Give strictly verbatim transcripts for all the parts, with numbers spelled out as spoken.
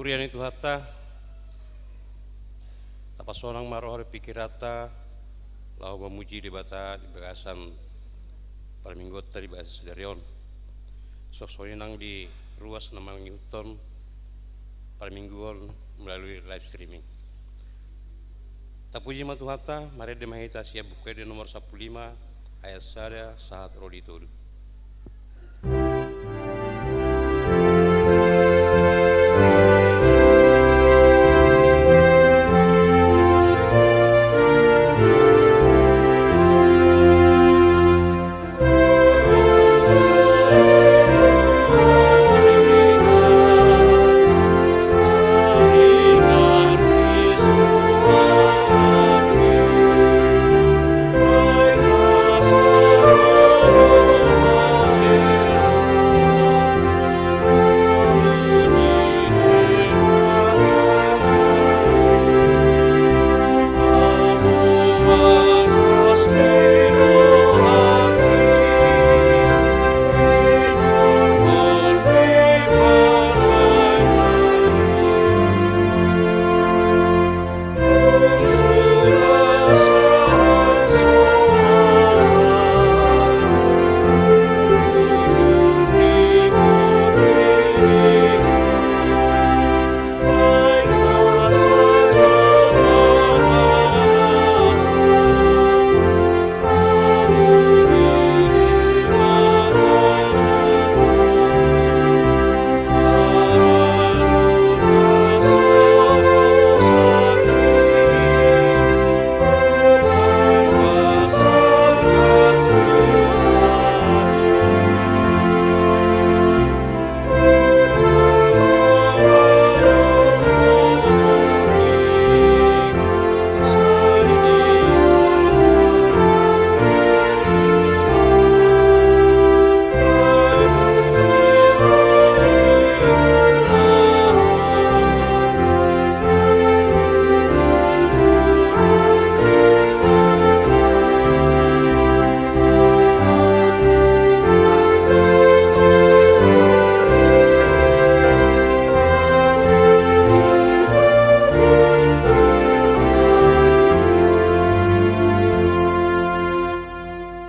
Huria ni Tuhanta, tapasonang ma roha dohot pingkiranta laho mamuji Debata di bagasan parmingguonta di bagasan sadari on. Songon i nang di ruas na mangihuthon parmingguon melalui live streaming. Tapuji ma Tuhanta, marende ma hita sian Buku Ende nomor sampulu lima, ayat sada sahat ro di tolu.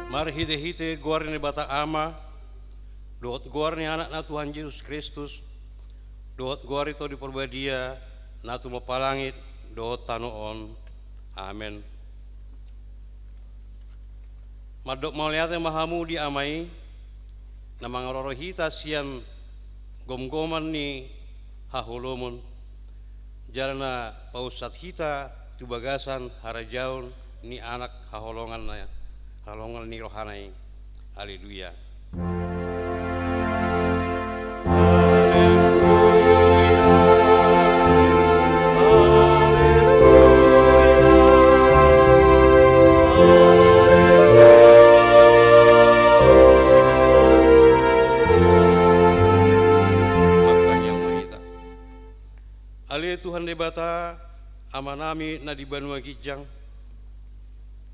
Marhitehite goar ni Debata Ama, dohot goar ni Anakna Tuhan Jesus Kristus, dohot goar ni Tondi Parbadia, na tumompa langit dohot tano on. Amen. Mandok mauliate ma hamu di Ama i, na mangaroro hita sian gomgoman ni haholomon, jala na paunsat hita tu bagasan harajaon ni Anak haholongan na, haholongan ni rohana i. Haleluya. Martangiang ma hita. Ale Tuhan Debata, Amanami na di banua ginjang,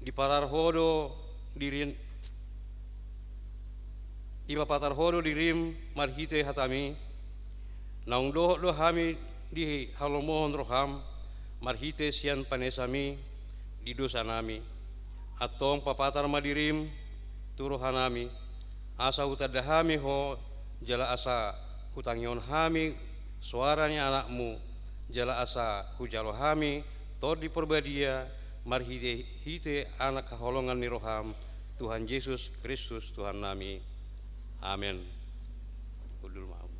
dipatar Ho do dirin, dipapatar Ho do dirim marhite hatami, naung dohot do hami di halomohon roham marhite sian panesami di dosanami. Antong papatar ma dirim tu rohanami, asa hutanda hami Ho, jala asa hutangihon hami soara ni Anakmu, jala asa hujalo hami Tondi Parbadia marhitehite Anak haholongan ni roham, Tuhan Jesus Kristus Tuhannami. Amen. Hundul ma hamu.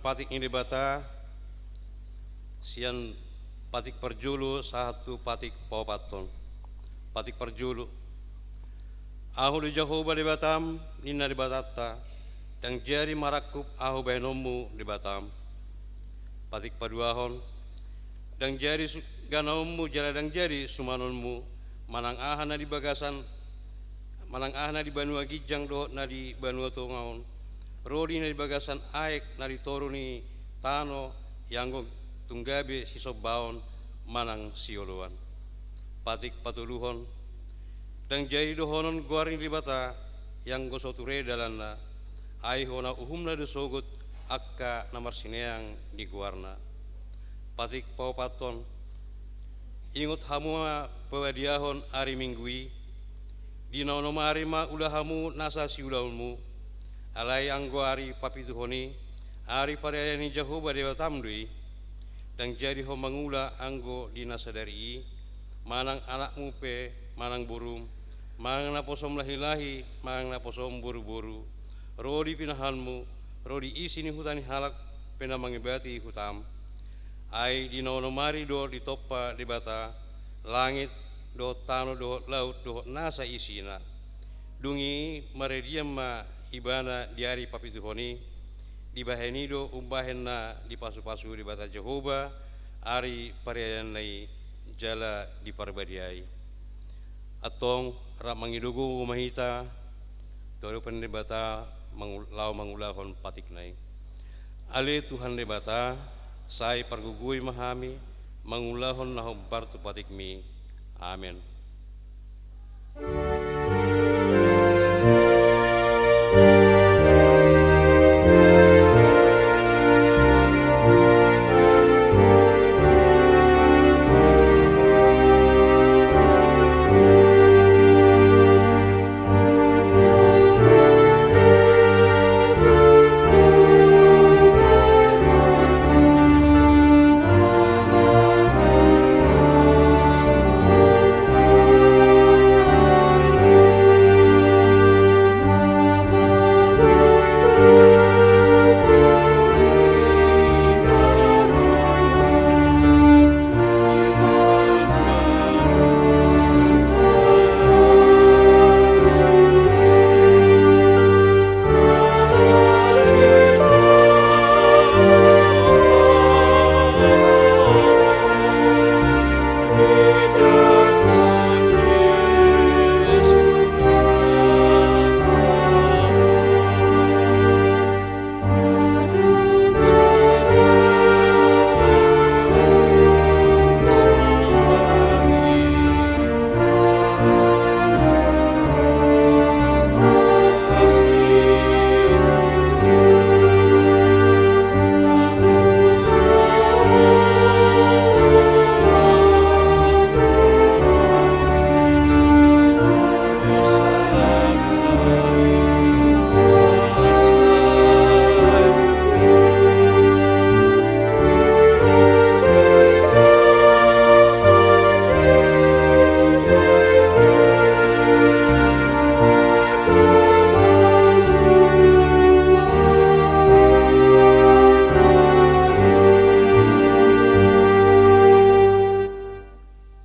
Patik ni Debata, sian patik parjolo sahat tu patik paopathon. Patik parjolo. Ahu do Jahowa Debatam, ninna Debatanta, ndang jadi marangkup ahu bahenonmu Debatam. Patik paduahon. Ndang jadi su-, ganaonmu jala ndang jadi sumanonmu, manang aha na di bagasan, manang aha na di banua ginjang dohot na di banua tonga on, ro di na di bagasan aek na di toru ni tano, ianggo tung gabe sisombaon manang sioloan. Patik patoluhon. Ndang jadi dohonon goar ni Debata, ianggo so ture dalanna, ai hona uhumna do sogot angka na marsineang di goarna. Patik paopathon. Ingot hamu ma pabadiahon ari Minggu i, di na onom ari ma ula hamu nasa siulaonmu, alai anggo ari papituhon i, ari pariayan ni Jahowa Debatam do i. Ndang jadi ho mangula anggo di na sadari i, manang anakmu pe, manang borum, manang naposom lahilahi, manang naposom boruboru, ro di pinahanmu, ro di isi ni huta ni halak pe na mangibati hutam. Ai di na onom ari do ditompa Debata langit dohot tano dohot laut dohot nasa isina. Dung i maradian ma ibana di ari papituhon i, dibahen i do umbahen na dipasupasu Debata Jahowa ari pariayanna i jala diparbadiai. Antong rap mangido gogo ma hita tu adopan ni Debata mangul-, laho mangulahon patikna i. Ale Tuhan Debata, sai pargogoi ma hami mangulahon na hombar tu patikmi. Amen.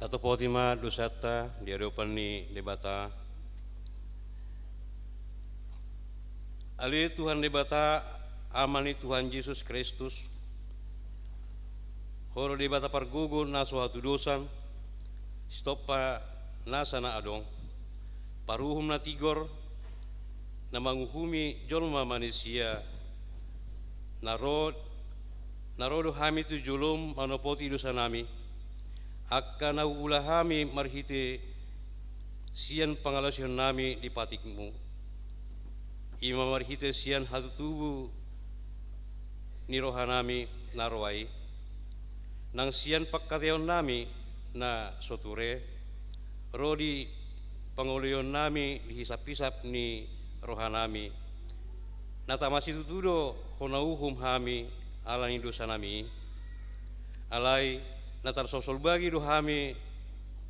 Tatopoti ma dosanta di adopan ni Debata. Ale Tuhan Debata, Ama ni Tuhan Jesus Kristus, Ho do Debata pargogo na so hatudosan, sitompa nasa na adong, paruhum na tigor, na manguhumi jolma manisia, na ro, na ro do hami tu jolom manopoti dosanami, angka na huula hami marhite sian pangalaosionnami di patikmu. I ma marhite sian hatutubu ni rohanami na roa i, nang sian pangkataionnami na so ture, ro di pangoloionnami di hisaphisap ni rohanami. Na tama situtu do hona uhum hami ala ni dosanami i. Alai na tarsosolbagi do hami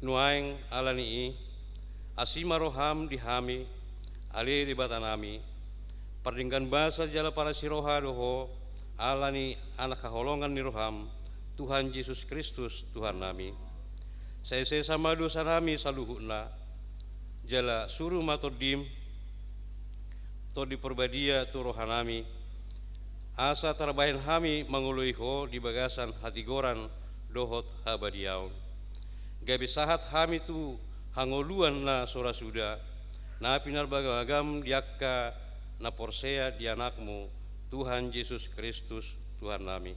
nuaeng ala ni i. Asi ma roham di hami, ale Debatanami. Pardenggan basa jala parasi roha do Ho, ala ni anak haholongan ni roham, Tuhan Jesus Kristus, Tuhannami. Sai sesa ma dosanami saluhutna, jala suru ma Tondim, Tondi Parbadia tu rohanami, asa tarbahen hami mangoloi Ho di bagasan hatigoran dohot habadiaon. Gabe sahat hami tu hangoluan na so ra suda, na pinarbagabagam di angka na porsea di Anakmu, Tuhan Jesus Kristus, Tuhannami.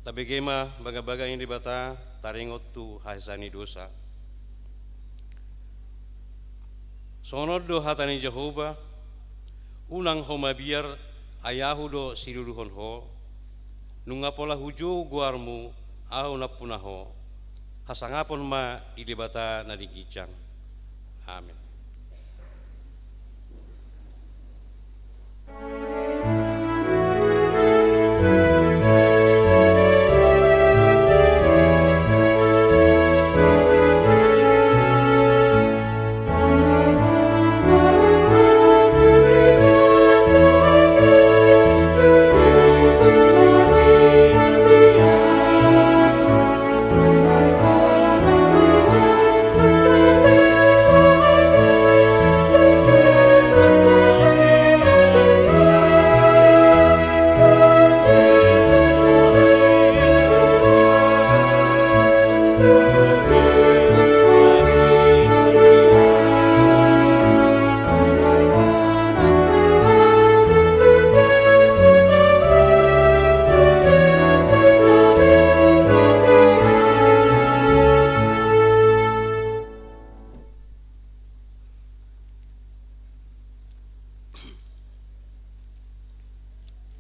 Tabege ma bagabaga ni Debata, taringot tu hasesaan ni dosa. Songon on do hata ni Jahowa: Unang ho mabiar, ai Ahu do siluluhon ho. Nunga pola hujou goarmu, Ahu nampuna ho. Hasangapon ma di Debata na di ginjang. Amen.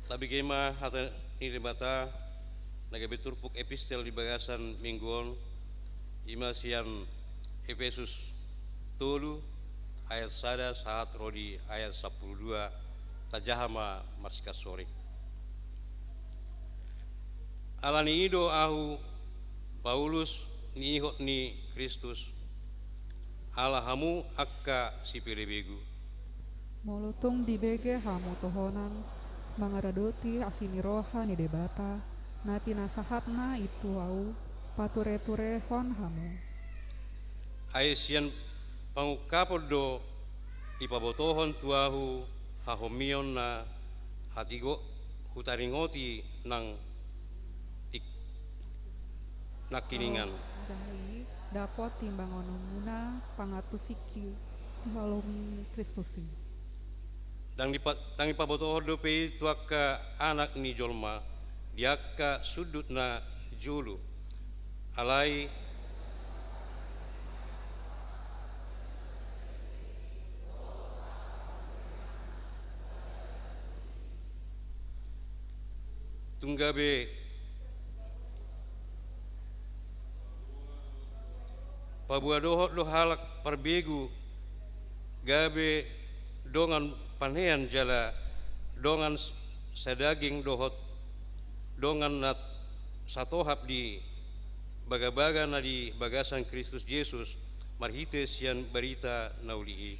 Tabege ma hata ni Debata na gabe turpuk epistel di bagasan minggu on, i ma sian Epesus tolu ayat sada sahat ro di ayat sampulu dua. Tajaha ma marsikas sori. Ala ni i do ahu, Paulus, niihot ni Kristus, ala hamu angka sipelebegu. Molo tung dibege hamu tohonan mangaradoti asi ni roha ni Debata, na pinasahatna i tu ahu, patureturehon hamu. Ai sian pangungkapon do dipabotohon tu ahu hahomion na hatigo hutaringoti nang tik-, nangkiningan. Ndang i dapot timbangonmuna pangantusingki di halomoan ni Kristus i. Ndang dipa-, ndang dipabotohon dope i tu angka anak ni jolma di angka sundut na jolo. Alai tung gabe paboa dohot do halak parbegu, gabe dongan panean jala dongan s-, sadaging dohot dongan na satohap di bagabaga na di bagasan Kristus Jesus, marhite sian barita na uli i.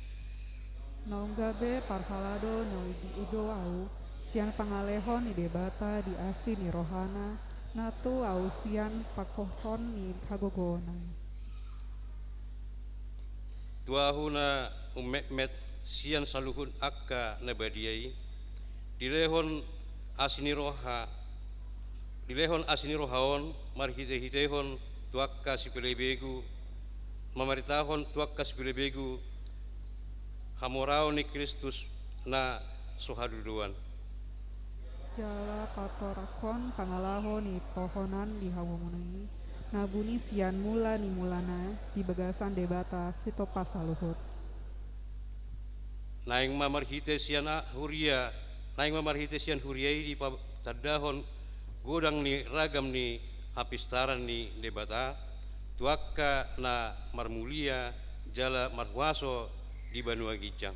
Naung gabe parhalado na uli i do ahu, sian pangalehon ni Debata di asi ni rohana, na tu ahu sian pangkorhon ni hagogoonna i. Tu ahu na ummetmet sian saluhut angka na badia i, dilehon asi ni roha, dilehon asi ni roha on marhitehitehon tu angka sipelebegu, mamaritahon tu angka sipelebegu hamoraon ni Kristus na so hadudoan. Jala patorangkon pangalaho ni tohonan di hamuna i, na buni sian mula ni mulana di bagasan Debata Sitompa saluhut. Naeng ma marhite sian a-, huria, naeng ma marhite sian huria i dipatandahon godang ni ragam ni hapistaran ni Debata, tu angka na marmulia jala marhuaso di banua ginjang.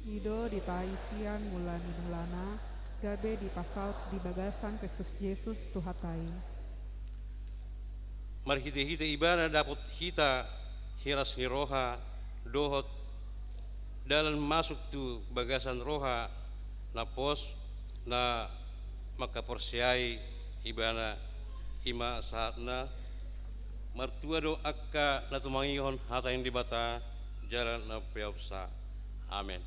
I do ditai sian mula ni mulana, gabe dipasaut di bagasan Kristus Jesus Tuhanta i. Marhitehite Ibana dapot hita hiras ni roha, dohot dalan masuk tu bagasan roha na pos, na mangkaporseai ibana, i ma sahatna. Martua do angka na tumangihon hata ni Debata jala na umpeopsa. Amen.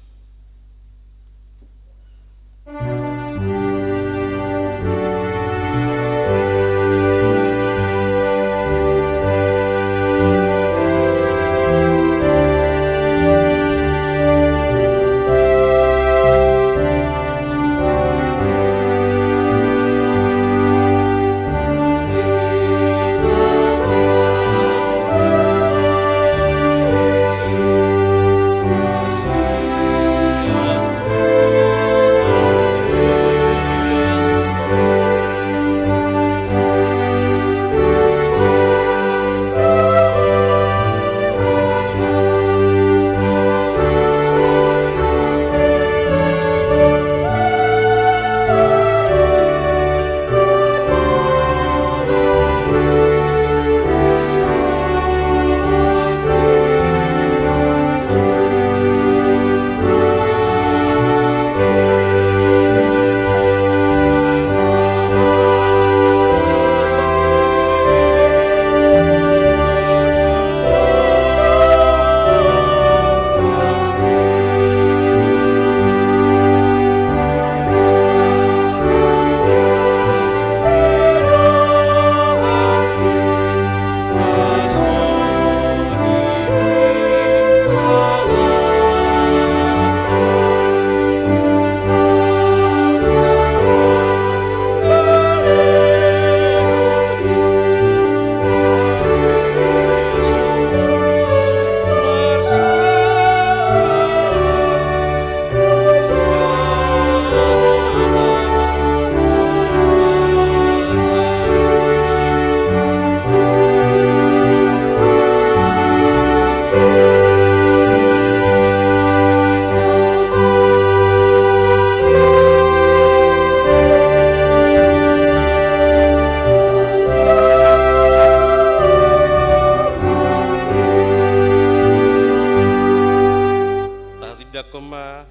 Tahatindangkon ma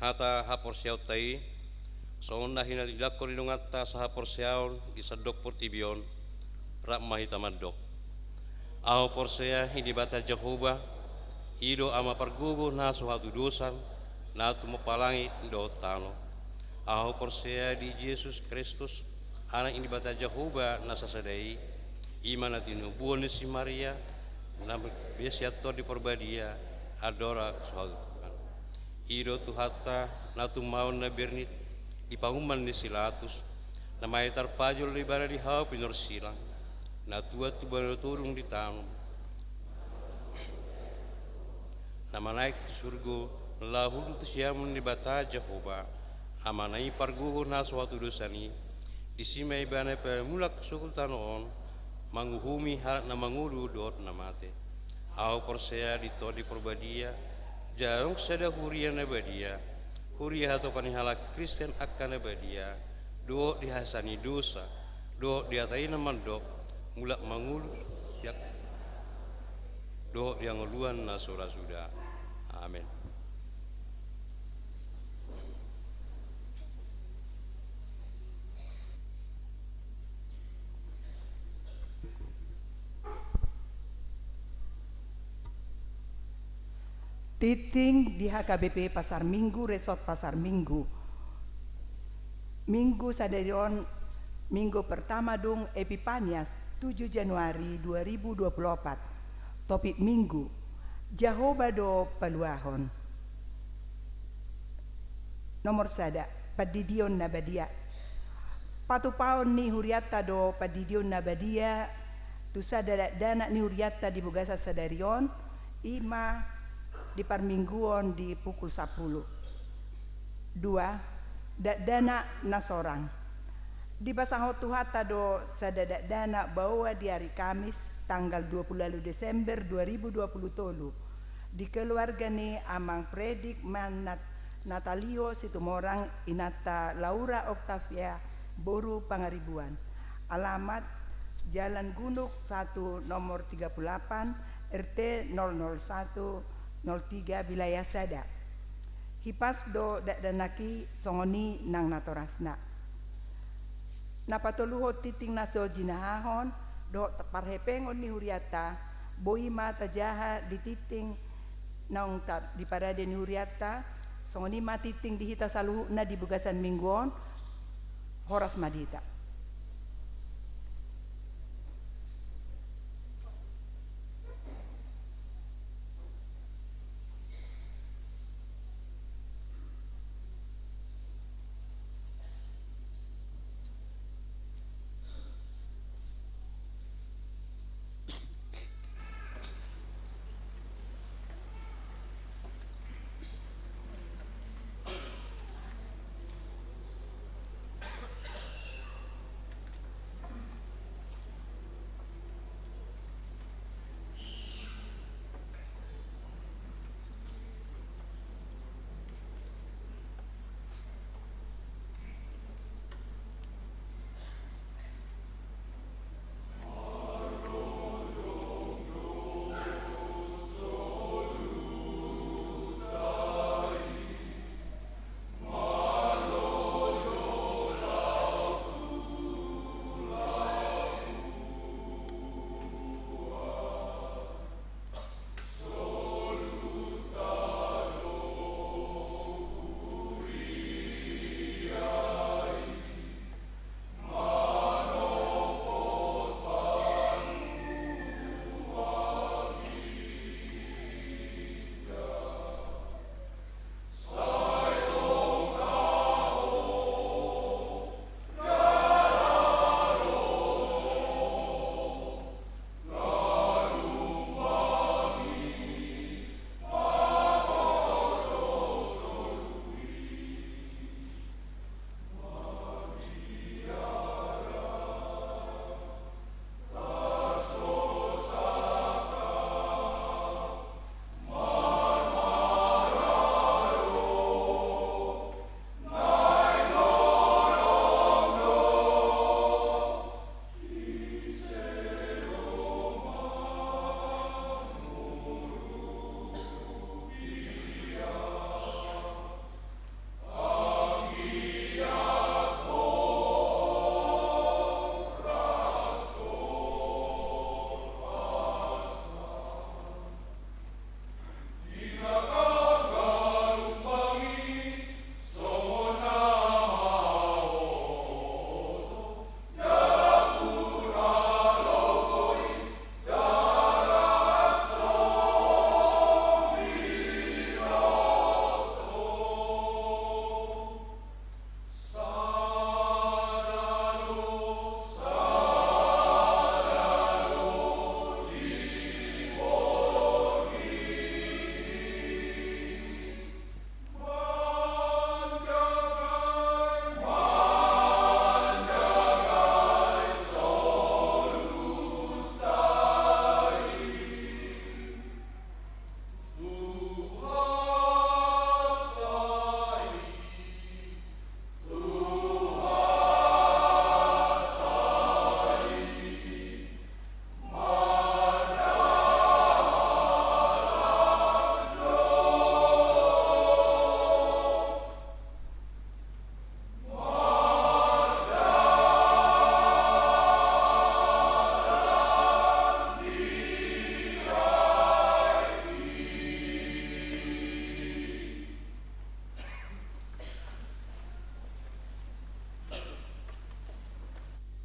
hata haporseaonta i, songon na hinatindangkon ni donganta sahaporseaon di sandok portibi on. Rap ma hita mandok. Ahu porsea di Debata Jahowa, i do Ama pargogo na so hatudosan, na tumompa langit dohot tano. Ahu porsea di Jesus Kristus, Anak ni Debata Jahowa na sasada i, i ma na tinubuhon ni si Maria, na be sian Tondi Parbadia, andorang so hatudosan. I do Tuhanta, na tumaon na bernit di pahuman ni si Latus, na mate tarpajol do ibana di hau pinorsilang, na tuat tu banua todung di tano, na manaek tu surgo, laho hundul tu siamun ni Debata Jahowa, Amana i pargogo na so hatudosan i, disi ma ibana pamulak suhut tu tano on, manguhumi halak na mangolu dohot na mate. Ahu porsea di Tondi Parbadia, jala adong sada huria na badia, huria hatopan ni halak Kristen angka na badia, dohot di hasesaan ni dosa, dohot di hata i na mandok, mulak mangolu, di ang-, dohot di hangoluan na so ra suda. Amen. Tingting di H K B P Pasar Minggu, Resort Pasar Minggu. Minggu sadari on, Minggu pertama dung Epipanias, tujuh Januari dua ribu dua puluh empat. Topik Minggu, Jahowa do paluahon. Nomor sada, pandidion na badia. Patupaon ni hurianta do pandidion na badia tu sada dakdanak ni hurianta di bagasan sadari on, i ma di parmingguon di pukul sampulu. Dua, dakdanak na sorang. Dipasahot Tuhanta do sada dakdanak baoa di ari Kamis, tanggal dua puluh ualu Desember dua ribu dua puluh tolu, di keluarga ni Amang Fredrik Manat Natalio Situmorang, inanta Laura Octavia boru Pangaribuan. Alamat Jalan Gunung satu nomor tiga puluh delapan, R T nol nol satu nol tiga, wilayah sada. Hipas do dakdanak i songon i nang natorasna. Na patoluhon tingting na so jinahahon dohot parhepengon ni hurianta, boi ma tajaha di tingting naung ta-, di parade ni hurianta, songon i ma tingting di hita saluhutna di bagasan minggu on. Horas ma di hita.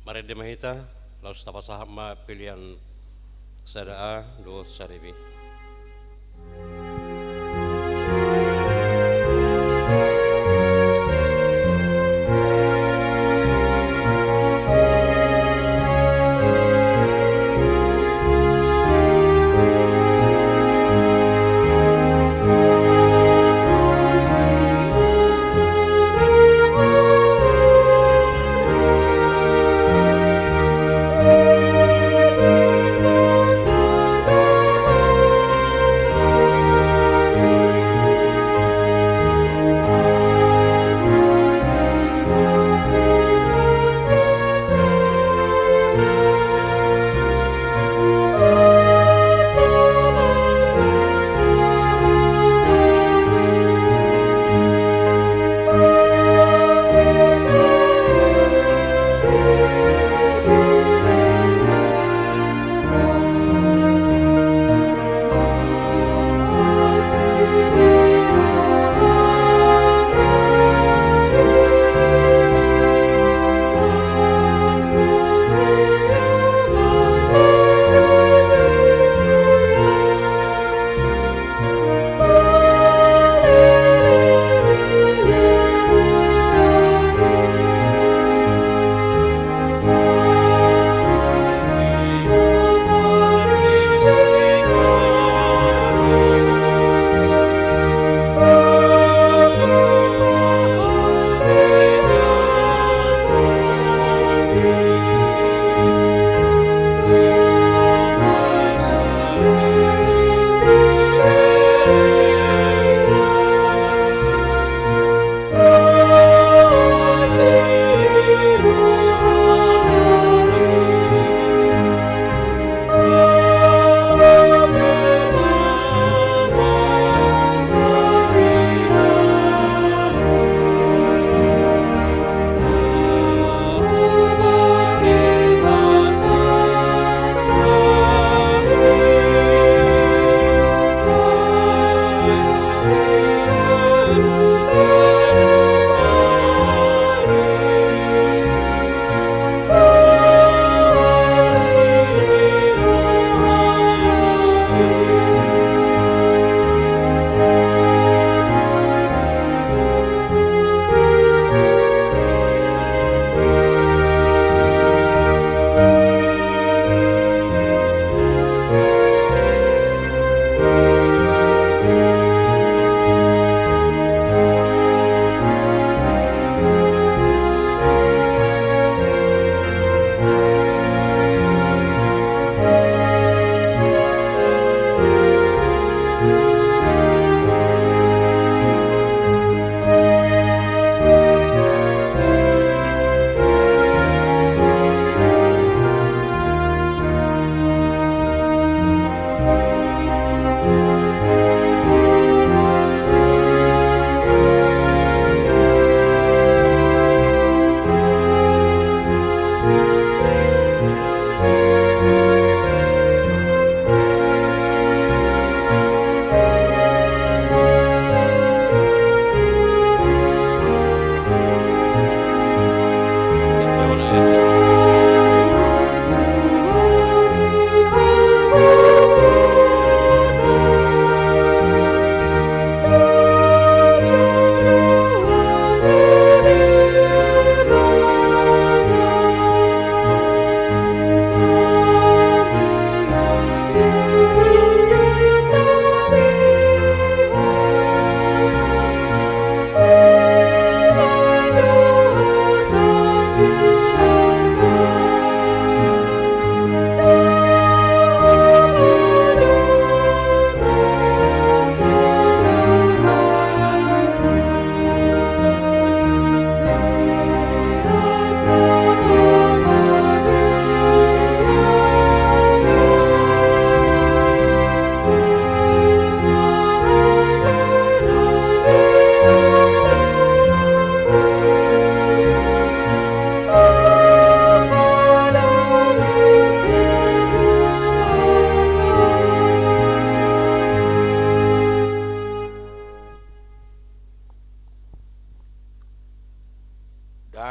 Marende ma hita, laos tapasahat ma pelean sada A dohot sada B.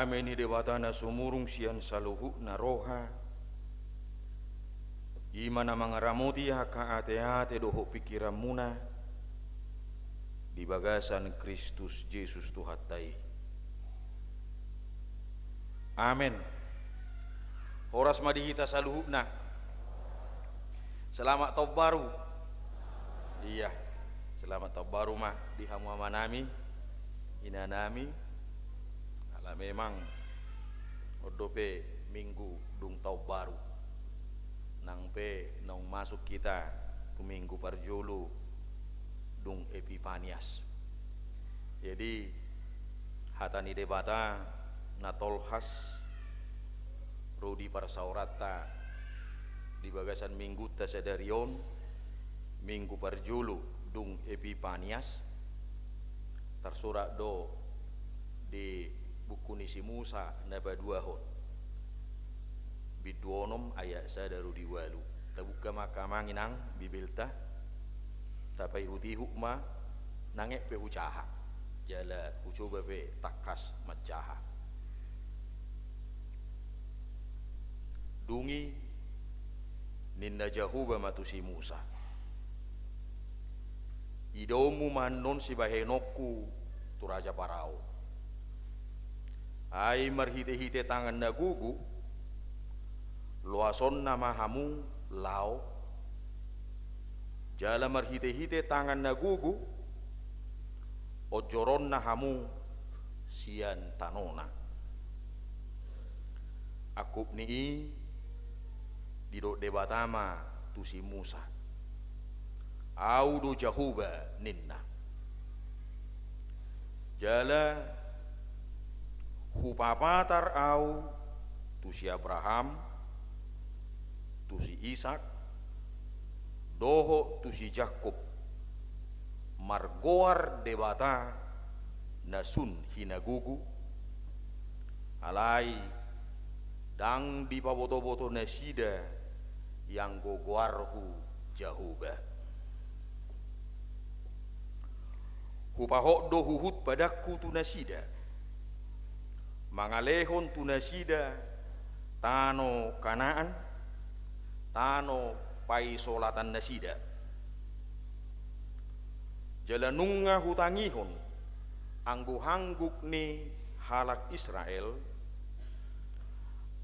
Dame ni Debata na sumurung sian saluhutna roha, i ma na mangaramoti angka ateate dohot pingkiranmuna di bagasan Kristus Jesus Tuhanta i. Amen. Horas ma di hita saluhutna. Selamat Tahun Baru. Iya, selamat Tahun Baru ma di hamu amanami, inanami. Ala memang on dope minggu dung Tahun Baru. Nang pe naung masuk hita tu minggu parjolo dung Epipanias. Jadi, hata ni Debata na tolhas ro di parsaoranta di bagasan minggunta sadari on, minggu parjolo dung Epipanias, tarsurat do di buku ni si Musa na paduahon, bindu onom ayat sada ro di ualu. Tabuka ma angka amang inang Bibelta, tapaihutihut ma, nang aek pe hujaha, jala hucoba pe tangkas manjaha. Dung i ninna Jahowa ma tu si Musa: Idaonmu ma annon sibahenonku tu raja Parao. Ai marhitehite tangan na gogo loasonna ma hamu laho, jala marhitehite tangan na gogo onjoronna hamu sian tanona. Angkup ni i didok Debata ma tu si Musa: Ahu do Jahowa, ninna. Jala hupapatar ahu tu si Abraham, tu si Isak, dohot tu si Jakkob margoar Debata na sun hinagogo, alai ndang dipabotoboto nasida ianggo goarhu Jahowa. Hupahot do huhut padangku tu nasida, mangalehon tu nasida tano Kanaan, tano paisolatannasida. Jala nunga hutangihon angguhangguk ni halak Israel,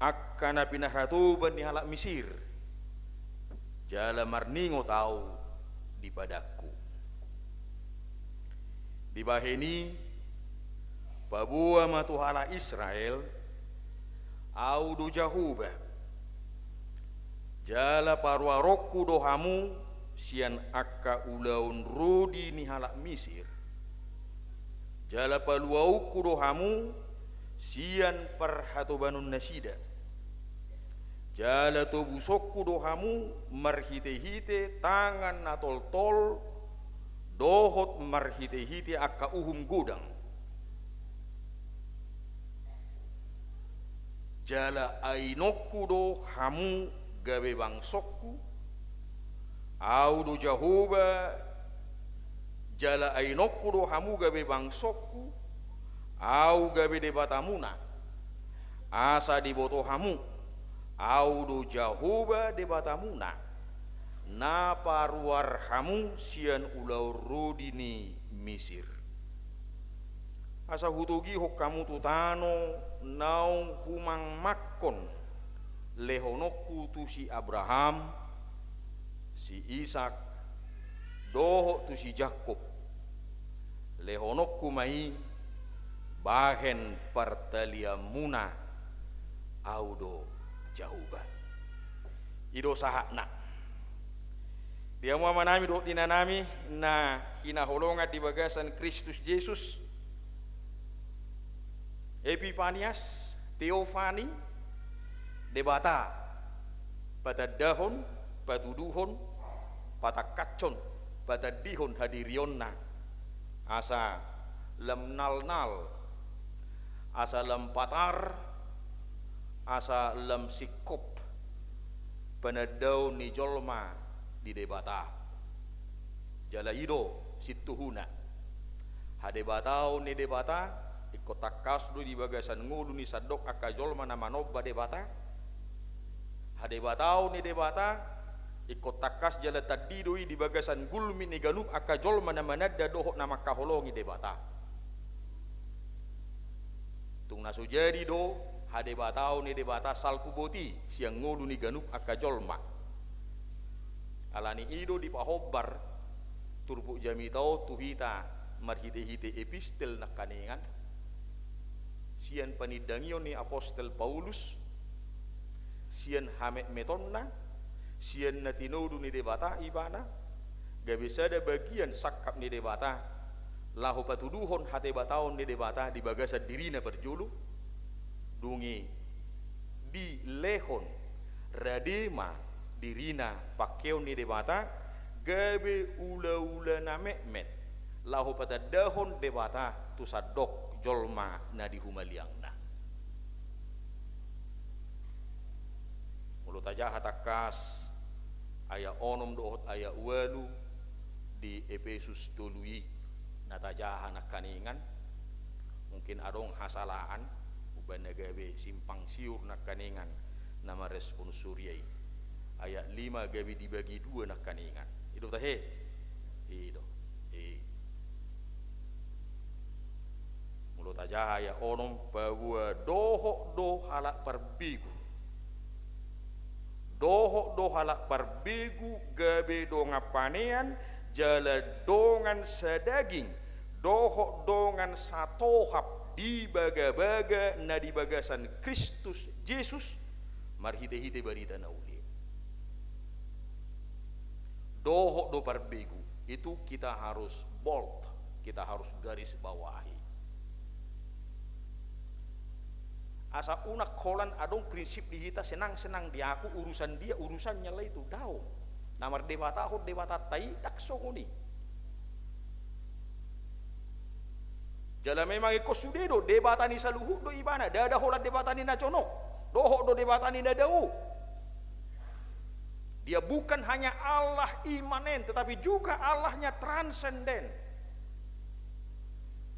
angka na pinarhatoban ni halak Misir, jala marningot ahu di padangku. Dibahen i, paboa ma tu halak Israel: Ahu do Jahowa. Jala paruaronku do hamu sian angka ulaon rodi ni halak Misir, jala paluaonku do hamu sian parhatobanonnasida. Jala tobusonku do hamu marhitehite tangan na toltol dohot marhitehite angka uhum godang. Jala ainonku do hamu gabe bangsongku. Ahu do Jahowa. Jala ainonku do hamu gabe bangsongku, ahu gabe Debatamuna, asa diboto hamu, ahu do Jahowa Debatamuna, na paruar hamu sian ulaon rodi ni Misir. Asa hutogihon hamu tu tano naung humangmangkon lehononku tu si Abraham, si Isak, dohot tu si Jakkob, lehononku ma i bahen partalianmuna, ahu do Jahowa. I do sahatna. Di hamu amanami dohot inanami na hinaholongan di bagasan Kristus Jesus, Epipanias, Teofani, Debata patandahon, patuduhon, patangkashon, patandihon hadirionna, asa lam nalnal, asa lam patar, asa lam singkop panandaon ni jolma di Debata. Jala i do sintuhuna, hadebataon ni Debata, ingkon tangkas do di bagasan ngolu ni sandok angka jolma na manomba Debata. Hadebataon ni Debata ingkon tangkas jala tandi do i di bagasan gulmit ni ganup angka jolma na mananda dohot na mangkaholongi Debata. Tung na so jadi do hadebataon ni Debata salpu boti sian ngolu ni ganup angka jolma. Alani i do dipahombar turpuk jamita on tu hita marhitehite epistel nangkaningan, sian panindangion ni apostel Paulus, sian hametmetonna, sian na tinodo ni Debata ibana, gabe sada bagian sangkap ni Debata, laho patuduhon hadebataon ni Debata di bagasan dirina parjolo, dung i dilehon rade ma dirina pangkeon ni Debata, gabe ulaula na metmet, laho patandahon Debata tu sandok jolma na di humaliangna. Molo tajaha tangkas ayat onom dohot ayat ualu di Epesus tolu i na tajaha nangkaningan, mungkin adong hasalaan, umbahen na gabe simpang siur nangkaningan na marrespon suria i. Ayat lima gabe dibagi dua nangkaningan. I do tahe? I do. I. Molo tajaha ayat onom, paboa dohot do halak parbegu. Dohot do halak parbegu gabe dongan panean, jala dongan sadaging, dohot dongan satohap di bagabaga na di bagasan Kristus Jesus, marhitehite barita na uli. Dohot do parbegu, itu kita harus bold, kita harus garis bawahi. Asa unang holan adong prinsip di hita, senang-senang di aku, urusan dia, urusannya lah itu, daong. Na mardebatahon Debatanta i ndang songon i. Jala memang ingkon sude do, Debata ni saluhut do ibana, ndada holan Debata ni na jonok, dohot do Debata ni na dao. Dia bukan hanya Allah imanen, tetapi juga Allahnya transenden.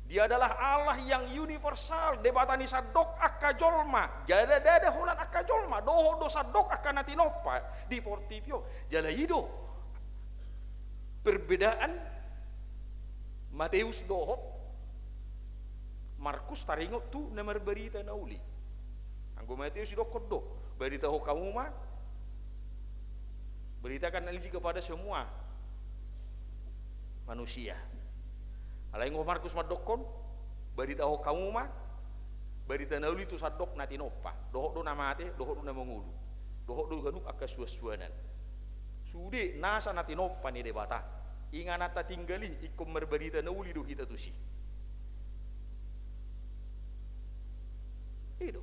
Dia adalah Allah yang universal, Debata ni sandok angka jolma. Jala ndada holan angka jolma, dohot do sandok angka na tinompa di portibi on. Jala i do perbedaan Mateus dohot Markus taringot tu na marbarita na uli. Anggo Mateus didokkon do, baritahon hamu ma, beritakan Injil kepada semua manusia. Alai anggo Markus mandokkon, baritahon hamu ma barita na uli tu sandok na tinompa, dohot do na mate, dohot do na mangolu, dohot do ganup angka suansuanan. Sude nasa na tinompa ni Debata. Inganan tatinggal i, ingkon marbarita na uli do hita tusi. I do.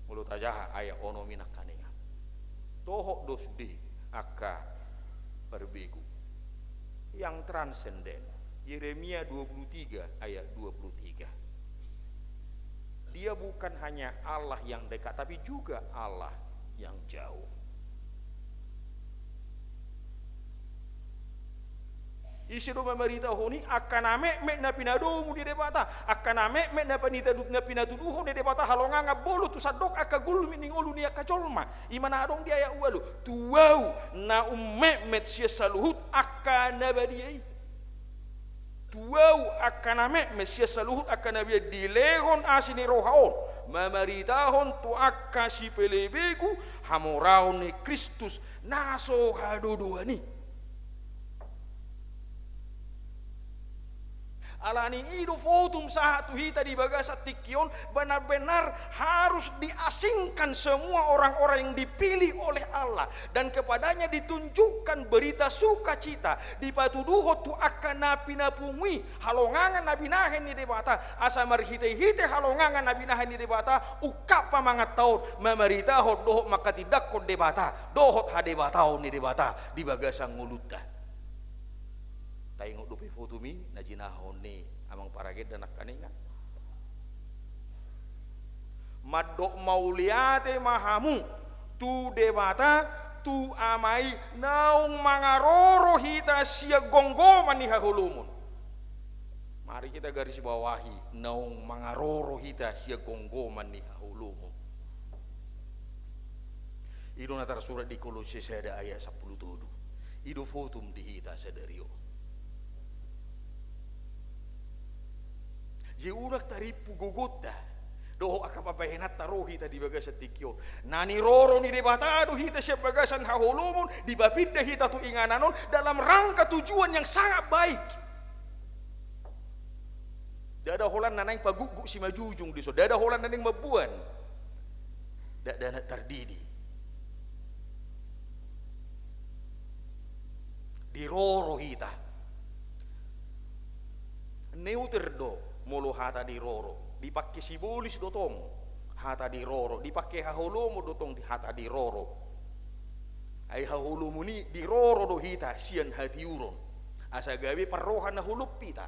Molo tajaha ayat onom i nangkaningan, dohot do sude angka parbegu yang transenden. Yeremia dua puluh tiga ayat dua puluh tiga. Dia bukan hanya Allah yang dekat, tapi juga Allah yang jauh. Ise do mamaritahon i? Angka na metmet na pinadomu ni Debata, angka na metmet na pinatadu-, na pinatuduhon ni Debata halongangan bolon tu sandok angka gulmit ni ngolu ni angka jolma. I ma na adong di ayat ualu, tu Ahu na ummetmet sian saluhut angka na badia i. Tu Ahu angka na metmet sian saluhut angka na badia i dilehon asi ni roha on, mamaritahon tu angka sipelebegu hamoraon ni Kristus na so hadodoan i. Alani i do fotum sahat tu hita di bagasan tingki on, benar-benar harus diasingkan semua orang-orang yang dipilih oleh Allah, dan kepadanya ditunjukkan berita sukacita, dipatuduhon tu angka na pinapungu i halongangan na binahen ni Debata, asa marhitehite halongangan na binahen ni Debata ungkap pamanganta on mamaritahon dohot mangkatindangkon Debata dohot hadebataon ni Debata di bagasan ngolunta. Taingot dope fotum i na jinahahon ni amang paragenda nangkaningan. Mandok mauliate ma hamu tu Debata tu Ama i, naung mangaroro hita sian gomgoman ni haholomon. Mari kita garis bawahi, naung mangaroro hita sian gomgoman ni haholomon. I do na tarsurat di Kolosse sada ayat sampulu tolu. I do fotum di hita sadari on. Jadi unang tarimpu gogonta dohot angka pambahenanta ro hita di bagasan tingki on. Na niroro ni Debata do hita sian bagasan haholomon, dipapinda hita tu inganan on dalam rangka tujuan yang sangat baik. Ndada holan na naeng pagukguk simanjujung dison, ndada holan na naeng mamboan dakdanak tardidi. Diroro hita. Neuter do molo hata diroro, dipangke sibolis do tong hata diroro, dipangke haholomon do tong di hata diroro. Ai haholomon i diroro do hita sian hatiuron, asa gabe parroha na holop hita.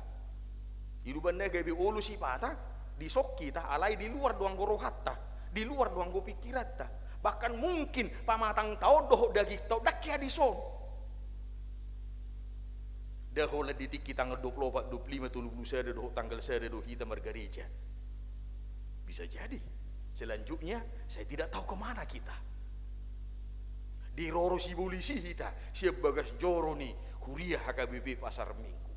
Iluban na gabe olo sipata, dison hita, alai di luar do anggo rohanta, di luar do anggo pingkiranta. Bahkan mungkin pamatangta on dohot dagingta on ndang hea dison. Ndada holan di tingki tanggal dua puluh opat, dua puluh lima, tolu puluh sada dohot tanggal sada do hita margareja. Bisa jadi. Selanjutnya, saya tidak tahu ke mana kita. Diroro sibolis i hita sian bagas joro ni huria H K B P Pasar Minggu.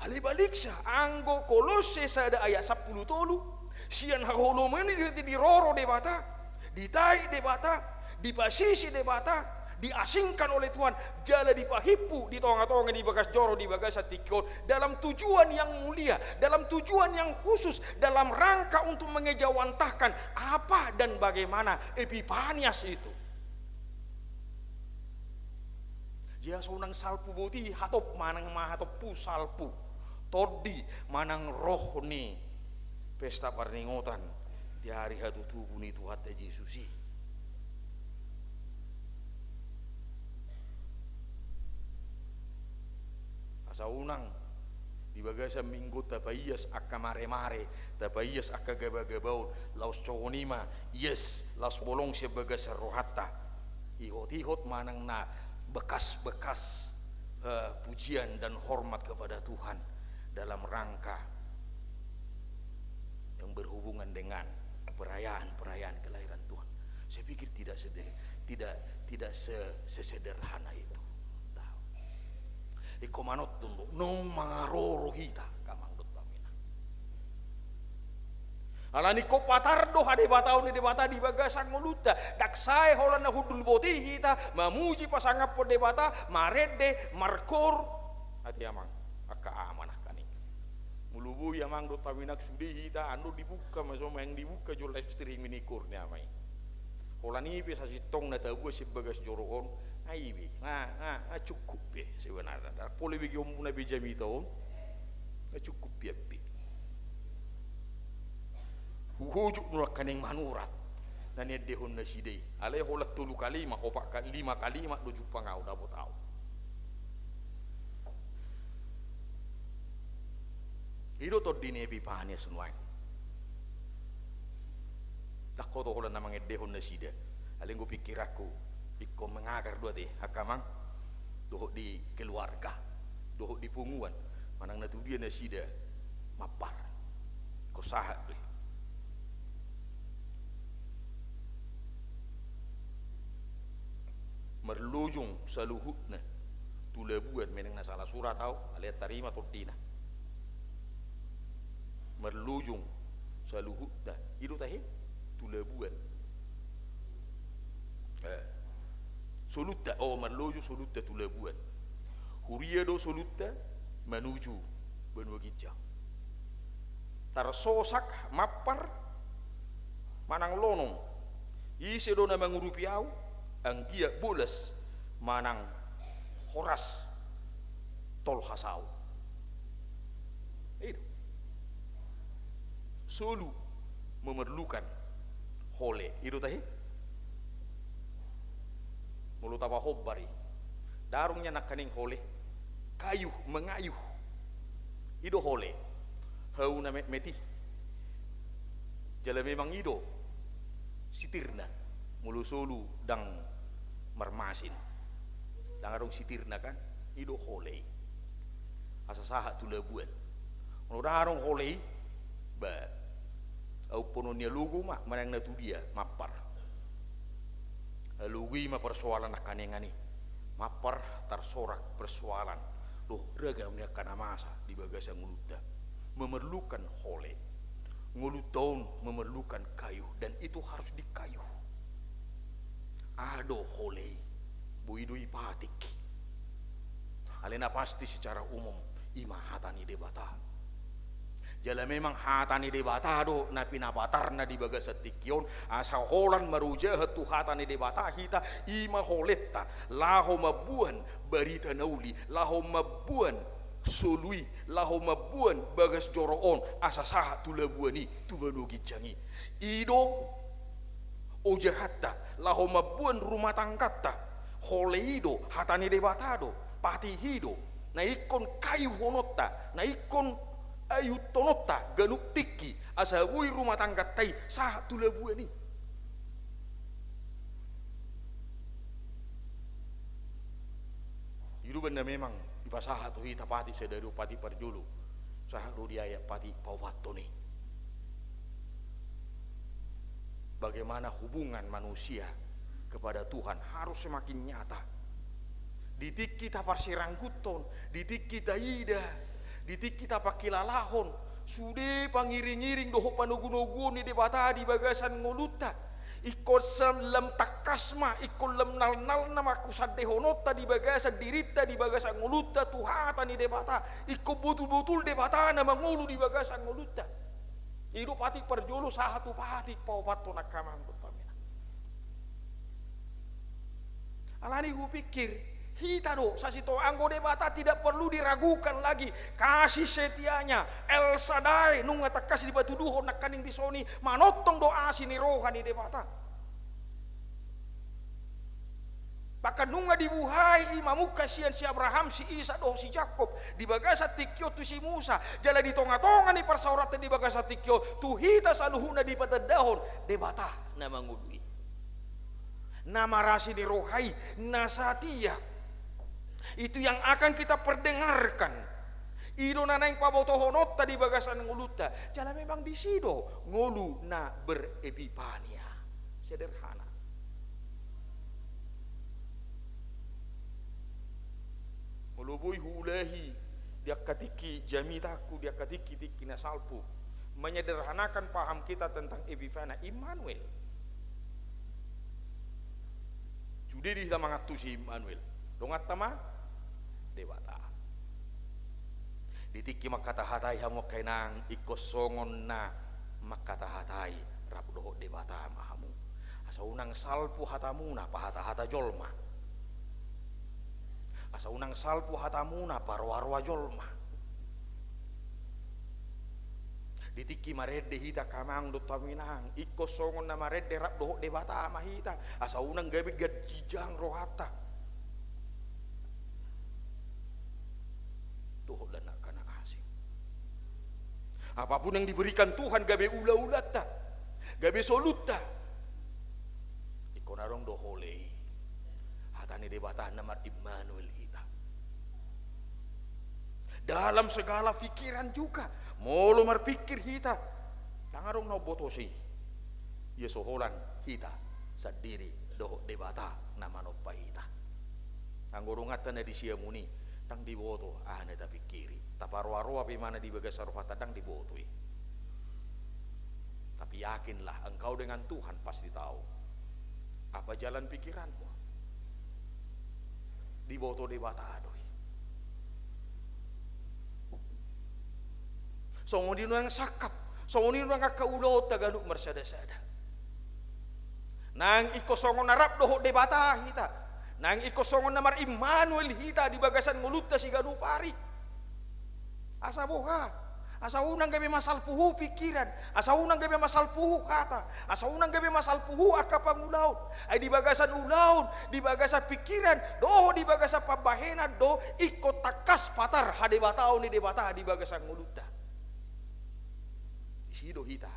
Alai baliksa, anggo Kolosse sada ayat sampulu tolu, sian haholomon i di, di, diroro Debata, ditait Debata, dipasisi Debata, diasingkan oleh Tuhan, jala dipahimpu di tongatonga ni bagas joro di bagasan tingki on, dalam tujuan yang mulia, dalam tujuan yang khusus, dalam rangka untuk mengejawantahkan apa dan bagaimana Epipanias itu. Jadi asa unang salpu boti hatop manang mahatompu salpu tondi manang roh ni pesta parningotan di ari hatutubu ni Tuhanta Jesus i. Asa unang di bagasan minggu on tapaias angka maremare, tapaias angka gabagabaon, laos songon i ma ias, laos bolong sian bagasan rohanta. Ihot-ihot manang na bekas-bekas, eh, pujian dan hormat kepada Tuhan dalam rangka yang berhubungan dengan perayaan-perayaan kelahiran Tuhan. Saya pikir tidak seder-, tidak, tidak se-, sesederhana itu. Ingkon manondon do, naung mangaroro hita, angka amang dohot inang. Alani ingkon patar do hadebataon ni Debata di bagasan ngolunta. Ndang sae holan na hundul boti hita mamuji pasangaphon Debata, marende, markoor. Ate amang, angka ama nangkaning. Molo boi amang dohot inang sude hita, andorang dibuka ma, so maeng dibuka jo live streaming ni koor ni ama i. Holan i pe sasintongna taboan sian bagas joro on, ai be, nga, nga, nga cukup be sebenarna. Ndang pola be giombuna be jamita on, nga cukup be. Huhojok do nangkaning manurat na niendehon nasida i. Alai holan tolu kalima, opat ka-, lima kalima do jumpang au, dapot au. I do tondi ni Epipanias nuaeng. Ndang holan na mangendehon nasida. Alai anggo pingkiranku, ingkon mangagar do ate, angka amang, dohot di keluarga, dohot di punguan, manang na tu dia nasida mampar. Ingkon sahat do i. Marlojong saluhutna tu labuan, manang na salah surat au, alai tarima tondina. Marlojong saluhutna, i do tahe, tu labuan. Eh, soluta, oh, marlojong soluta tu labuan. Huria do soluta manuju banua ginjang. Tarsosak mampar manang lonom. Ise do na mangurupi au, anggiat bolas manang horas tolhas au. I do. Solu memerlukan hole. I do tahe. Molo tapahombar i. Ndang adong nian nangkaning hole. Kayuh, mengayuh. I do hole. Hau na metmet i. Jala memang i do sitirna. Molo solu ndang mar-, asin. Ndang adong sitirna kan, i do hole i. Asa sahat tu labuan. Molo ndang adong hole i, ba, aumponon ni alogo ma, manang na tudia, mampar. Alogo i ma persoalan nangkaningan i. Mampar, tarsorak persoalan. Dohot ragam ni angka na masa di bagasan ngolunta. Memerlukan hole. Ngolunta on memerlukan kayu, dan itu harus dikayuh. Aha do hole i? Boi do i patik. Alai na pasti secara umum, i ma hata ni Debata. Jala memang hata ni Debata do na pinapatarna di bagasan tingki on, asa holan marojahan tu hata ni Debata hita, i ma holenta, laho mamboan barita na uli, laho mamboan solu i, laho mamboan bagas joro on, asa sahat tu labuan i, tu banua ginjang i. I do ojahanta, laho mamboan rumah tangganta, hole i do, hata ni Debata do, patik i do, na ingkon kayuhononta, na ingkon ayuthononta, ganup tingki, asa boi rumah tangganta i, sahat tu labuan i. I do umbahen na memang dipasahat tu hita patik sadari on, patik parjolo. Sahat do di ayat patik paopathon i. Bagaimana hubungan manusia kepada Tuhan harus semakin nyata. Di tingki taparsirangkuthon, di tingki taida, di tingki tapangkilalahon, sude pangiring-iring dohot panogu-noguon ni Debata di bagasan ngolunta. Ingkon lam tangkas ma, ingkon lam nalnal ma husandehononta di bagasan dirinta, di bagasan ngolunta tu hata ni Debata. Ingkon botul-botul Debata na mangolu di bagasan ngolunta. I do patik parjolo sahat tu patik paopathon, angka amang dohot inang. Alani hupikir, hita do sasintongna, anggo Debata tidak perlu diragukan lagi kasih setia-Nya. El Shaddai, nunga tangkas dipatuduhon nangkaning dison i, manongtong do asi ni roha ni Debata. Bahkan nunga dibuhai i mamungka sian si Abraham, si Ishak dohot si Jakob. Di bagasan tingki on tu si Musa, jala di tonga-tonga ni parsaoranta di bagasan tingki on, tu hita saluhutna dipatandahon Debata na mangolu i. Na marasi ni roha i, na satia. Itu yang akan kita perdengarkan. I do na naeng pabotohononta di bagasan ngolunta. Jala memang disi do ngolu na berepifania. Sederhana. Molo boi huulahi di angka tingki jamitangku, di angka tingki-tingki na salpu, menyederhanakan paham kita tentang Epifania, Immanuel. Sude di hita mangantusi Immanuel. Donganta ma Debata. Di tingki mangkatahatai hamu angka inang, ingkon songon na mangkatahatai rap dohot Debata ma hamu. Asa unang salpu hatamuna pahata-hata jolma. Asa unang salpu hatamuna paroa-roa jolma. Di tingki marende hita angka amang dohot inang, ingkon songon na marende rap dohot Debata ma hita, asa unang gabe ganjang rohanta. Dohot lan angka na asing. Apapun yang diberikan Tuhan, gabe ula-ulanta, gabe soluta, ingkon adong do hole i. Hata ni Debata na mar-Immanuel hita. Dalam segala pikiran juga, molo marpikir hita, ndang adong na umboto i. Ia so holan hita sandiri dohot Debata na manompa hita. Anggo donganta na di siamun i, ndang diboto aha na tapikiri. Taparoa-roa pe ibana di bagasan rohanta, ndang diboto i. Tapi yakinlah, engkau dengan Tuhan pasti tahu apa jalan pikiranmu. Diboto Debata do i. Songon i nang sangkap, songon i nang angka ulaonta ganup marsada-sada. Nang ingkon songon na rap dohot Debata hita, nang ingkon songon na mar-Immanuel hita di bagasan ngolunta siganup ari. Asa boha? Asa unang gabe masalpu hu pikiran, asa unang gabe masalpu hu hata, asa unang gabe masalpu hu angka pangulaon. Ai di bagasan ulaon, di bagasan pikiran, dohot di bagasan pambahenan do ingkon tangkas patar hadebataon ni Debata di bagasan ngolunta. Disi do hita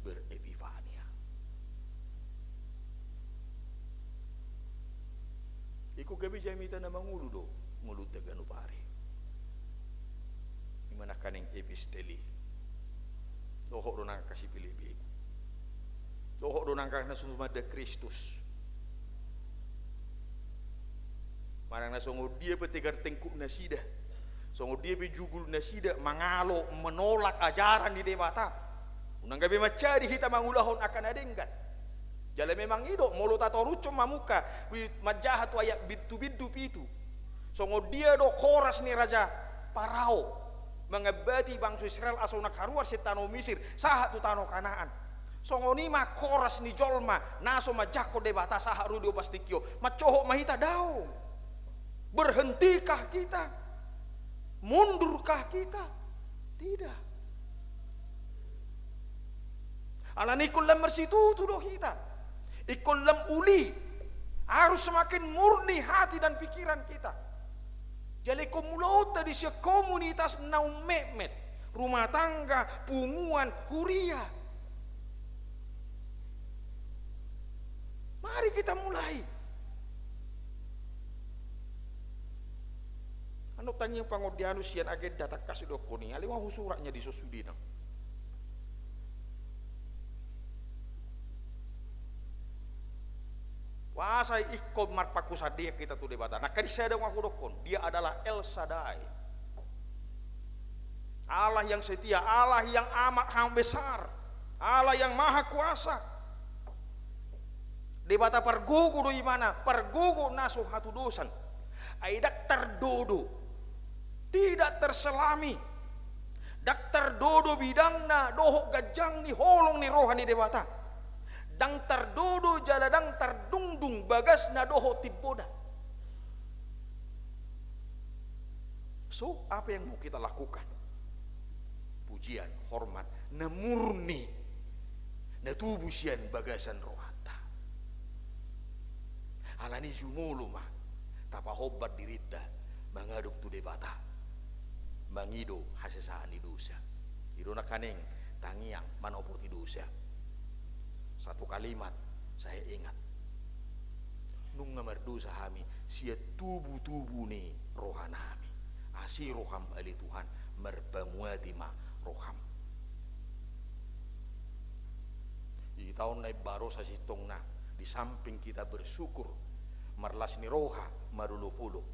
ber-Epifania. Ingkon gabe jamita na mangolu do ngolunta ganup ari. I ma nangkaning epistel i. Dohot do nangkin si Pilippi. Dohot do nangkin na so sumanda Kristus. Manang na songon dia pe tegar tengkuk nasida, songon dia pe jugul nasida mangalo, menolak ajaran ni Debata, unang gabe mansadi hita mangulahon angka na denggan. Jala memang i do, molo tatorushon ma muse, i manjaha tu ayat bindu, bindu pitu. Songon dia do horas ni raja Parao mangambati bangso Israel asa unang haruar sian tano Misir sahat tu tano Kanaan, songon i ma horas ni jolma na so manjangkon Debata sahat ro di ombas tingki on. Mansohot ma hita? Daong. Berhentikah kita? Mundurkah kita? Tidak. Alani ingkon lam marsitutu do hita. Ingkon lam uli. Harus semakin murni hati dan pikiran kita. Jala ingkon mulaonta di sian komunitas na ummetmet, rumah tangga, punguan, huria. Mari kita mulai. Annon tangiang pangondianmu sian agenda tangkas didokkon i, alai ma husurat nian dison sudena. Boasa ingkon marpangkusan dian hita tu Debata? Nangkaning sada ma hudokkon, Dia adalah El Shaddai. Allah yang setia, Allah yang amat ham besar, Allah yang maha kuasa. Debata pargogo do ibana, pargogo na so hatudosan. Ai ndang tardodo, tidak terselami. Ndang tardodo bidangna dohot ganjang ni holong ni roha ni Debata. Ndang tardodo jala ndang tardungdung bagasna dohot timbona. So, apa yang mau kita lakukan? Pujian, hormat, na murni, na tubu sian bagasan rohanta. Alani jumolo ma tapahombar dirinta mangadop tu Debata, mangido hasesaan ni dosa. I do nangkaning tangiang manopoti dosa. Satu kalimat, saya ingat. Nunga mardosa hami sian tubu-tubu ni rohanami. Asi roham ale Tuhan, marpamuati ma roham. Di taon na imbaru sasintongna, di samping kita bersyukur, marlas ni roha, marolopolop,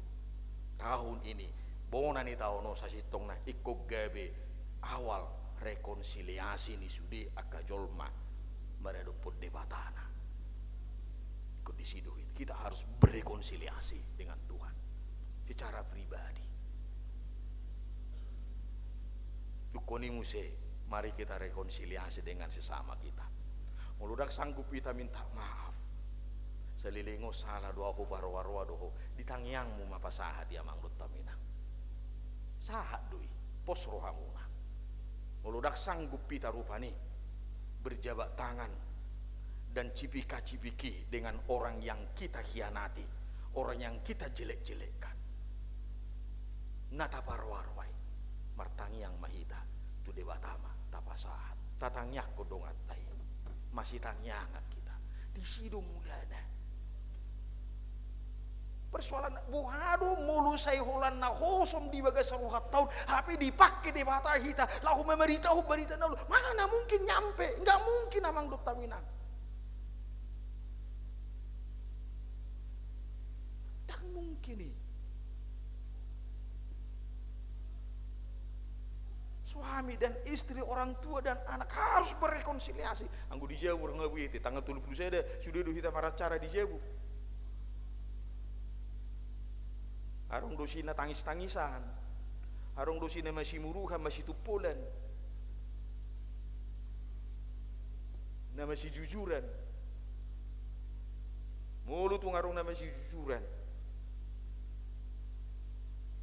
tahun ini, bona ni taon on sasintongna ingkon gabe awal rekonsiliasi ni sude angka jolma maradophon Debatana. Kondisi do itu. Kita harus berrekonsiliasi dengan Tuhan secara pribadi. Dungkon i muse, mari kita rekonsiliasi dengan sesama kita. Molo ndang sanggup hita minta maaf, saleleng on sala do ahu, paroa-roa do ho, di tangiangmu ma pasahat i, amang dohot inang. Sahat do i, pos rohamuna. Molo ndang sanggup hita rupani berjabat tangan dan cipika-cipiki dengan orang yang kita hianati, orang yang kita jelek-jelekkan, na taparoa-roa i, martangiang ma hita tu Debata ma tapasahat. Tatangiangkon donganta i, masitangiangan hita. Disi do mulana. Persoalan boha do molo sai holan na hosom di bagasan rohanta on, hape dipangke Debata hita laho mamaritahon barita na olo. Mana mungkin nyampe? Nggak mungkin, amang dohot inang. Nggak mungkin i. Suami dan istri, orang tua dan anak harus berrekonsiliasi. Anggo di jabu, nga bete tanggal tolu pulu sada sude do hita maracara di jabu. Adong do si na tangis-tangisan, adong do si na masimuruhan, masitumpolan, na masijujuran. Molo tung adong na masijujuran,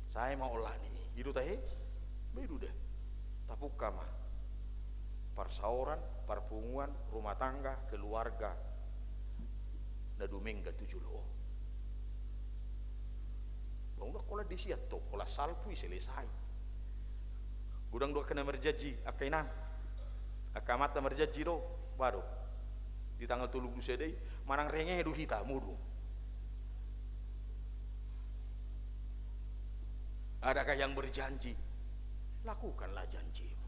sae ma olat ni i. I do tahe? Ba i do da. Tapungka ma parsaoran, parpunguan, rumah tangga, keluarga na dumenggan tu jolo on. Ba unang holan di sian tong, holan salpu i, selesai. Godang do angka na marjanji, angka inang, angka amanta marjanji do, ba do, di tanggal tolu pulu sada i manang renge do hita modom. Adakah yang berjanji? Lakukanlah janjimu.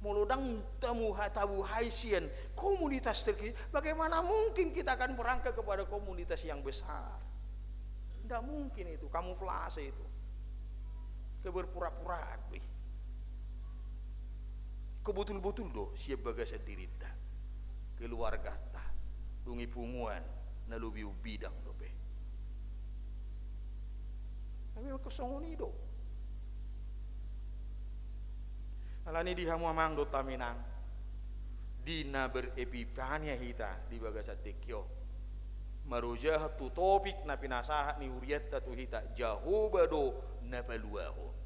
Molo ndang tamu ha-, tabuhai sian komunitas terkecil, bagaimana mungkin kita akan berangkat kepada komunitas yang besar? Ndak mungkin itu, kamuflase itu. Keberpura-puraan do i. Kebetul-betul do sian bagasan dirinta, keluarganta, dung i punguan na lobi umbidang dope. Tapi anggo songon i do. Alani di hamu amang dohot hami inang, di na berepipania hita di bagasan tingki on, marojahan tu topik na pinasahat ni hurianta tu hita, Jahowa do na paluahon.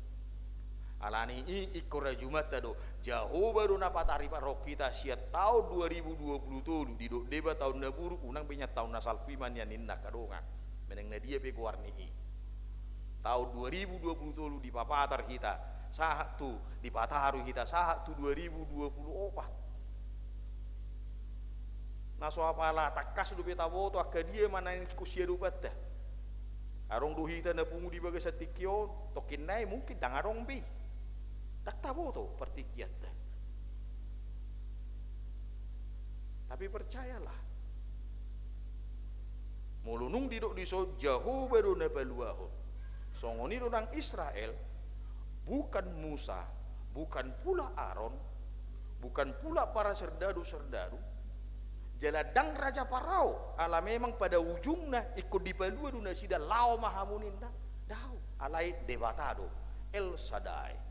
Alani i ingkon rajumanta do, Jahowa do na pataripar hita sian taon dua ribu dua puluh tolu, didok deba taon na buruk, unang be nian taon na salpu i ma nian ninna angka dongan. Manang na dia pe goar ni i. Taon dua ribu dua puluh tolu dipapatar hita, sahat tu, dipataru hita, sahat tu dua ribu dua puluh opat. Na so apala tangkas dope taboto angka dia ma na ingkon siadopanta. Adong do hita na pungu di bagasan tingki on, tongkin nai mungkin ndang adong be. Ndang taboto partingkianta. Tapi percayalah, molo nunga didok dison Jahowa do na paluahon, songon i do nang Israel, bukan Musa, bukan pula Aron, bukan pula para serdadu-serdadu, jala ndang raja Parao, ala memang pada ujungna ingkon dipalua do nasida, laho ma hamu ninna. Daong, alai Debata do, El Sadai.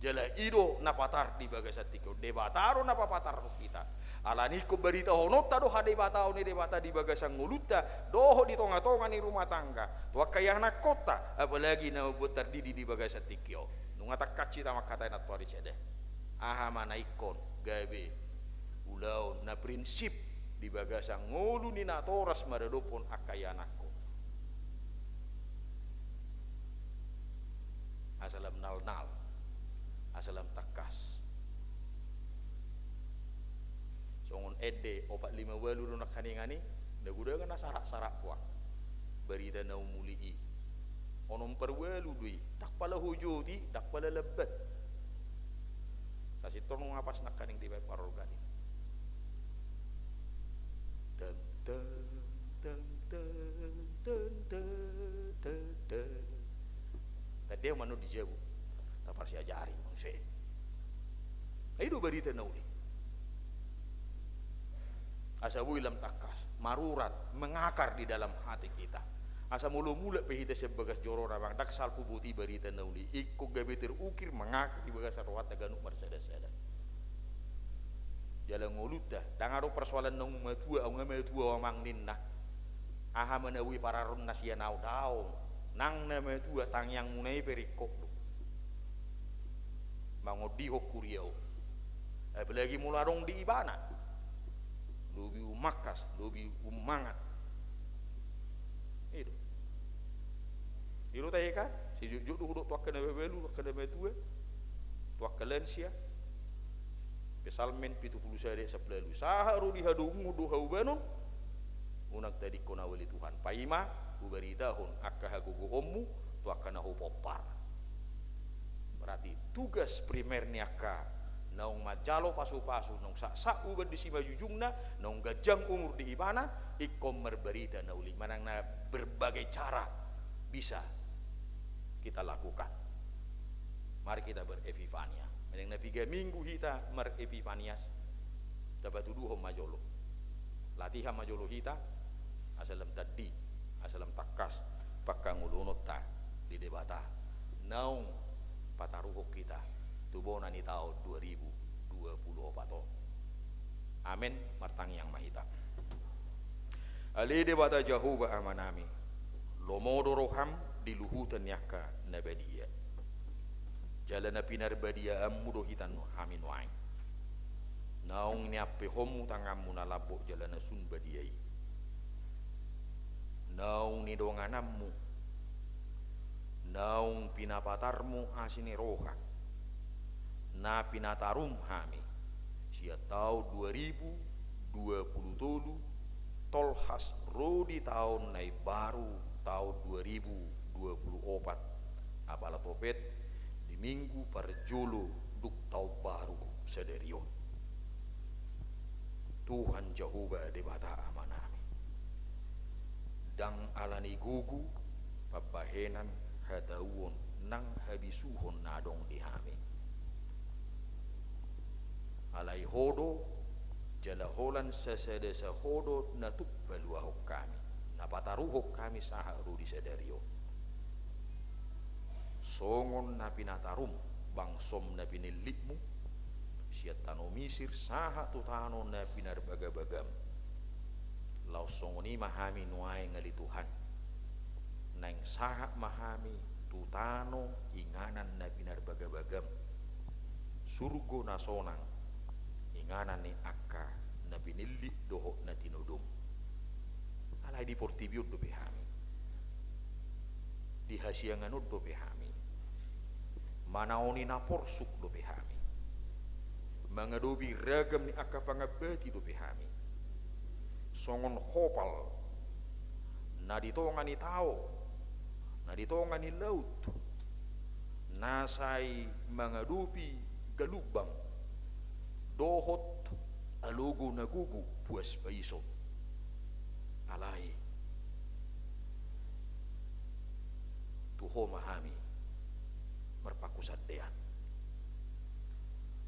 Jala i do na patar di bagasan tingki on, Debata do na papatarhon hita. Alani ingkon baritahononta do hadebataon ni Debata di bagasan ngolunta, dohot di tonga-tonga ni rumah tangga, tu angka ianakhonta, apalagi na mambuat tardidi di bagasan tingki on. Nunga tangkas hita mangkatai nantoari sada. Aha ma na ingkon gabe ulaon na prinsip di bagasan ngolu ni natoras maradophon angka ianakhon? Asa lam nalnal, asa lam tangkas. Songon ende opat lima ualu do nangkaningan i, na godang na sarak-sarak puang. Barita na umuli i. Onom parualu do i, ndang pala hujoti, ndang pala lambat. Sasintong nunga pas nangkaning dibaen parorgan i. Tang, tang, tang, tang, tang, tang, tang, tang. Tanda ma on di jabu. Taparsiajari muse. I do barita na uli. Asa boi lam tangkas, marurat, mengakar di dalam hati kita. Asa molo mulak pe hita sian bagas joro na, amang, ndang salpu boti barita na uli. Ingkon gabe terukir, mengakar di bagasan rohanta ganup marsada-sada. Jala ngolunta, ndang adong persoalan naung matua, aung matua, amang, ninna. Aha ma na boi pararonna sian ahu? Daong. Nang na matua, tangiangmuna i pe ringkot do. Mangondihon huria on. Apalagi molo adong di ibana. Lobi umangkas, lobi umangat. I do. I do tahe kan, sejotjot do hudok tu angka na mabalu, tu angka na matua, tu angka lansia. Psalmen pitu pulu sada ayat sampulu ualu. Sahat ro di hadomuhon do haubanon, unang tadingkon ahu ale Tuhan. Paima hubaritahon angka hagogoonmu tu angka na hupompar. Berarti tugas primer ni angka naung manjalo pasupasu, naung saksaksak uban di simanjujungna, naung ganjang umur di ibana, ingkon marbarita na uli, manang na berbagai cara bisa kita lakukan. Mari kita berepifania. Manang na piga minggu hita marepifanias, tapatuduhon ma jolo. Latihan ma jolo hita, asa lam tandi, asa lam tangkas pangkangoluhononta di Debata naung pataruhon hita tu bona ni taon dua ribu dua pulu opat on. Amen. Martangiang ma hita. Ale Debata Jahowa Amanami, lomo do roham di luhutan ni angka na badia. Jala na pinarbadiaanmu do hita nu-, hami nuaeng. Naung niampehonmu tanganmu na lambok jala na sun badia i. Naung nidongananmu. Naung pinapatarmu asi ni roha. Na pinatarum hami. Sian taon dua ribu dua pulu tolu Tolhas ro di taon na imbaru, taon dua ribu dua puluh opat, apala topet di minggu parjolo dung taon baru sadari on. Tuhan Jahowa Debata Amanami, ndang ala ni gogo, pambahenan, hatauon nang habisuhon na adong di hami. Alai Ho do, jala holan sasada sa Ho do na tuk paluahon hami, na pataruhon hami sahat ro di sadari on. Songon na pinatarum bangsom na pinillitmu sian tano Misir sahat tu tano na pinarbagabagam, laos songon i ma hami nuaeng ale Tuhan. Naeng sahat ma hami tu tano inganan na pinarbagabagam, surgo na sonang, inganan ni angka na pinillit dohot na tinodom. Alai di portibi on dope hami, di hasiangan on dope hami, manaoni na porsuk dope hami, mangadopi ragam ni angka pangambati dope hami, songon hopal na di tonga ni tao, na di tonga ni laut, na sai mangadopi galumbang dohot alogo na gogo puas paison. Alai tu Ho ma hami marpanghusandean,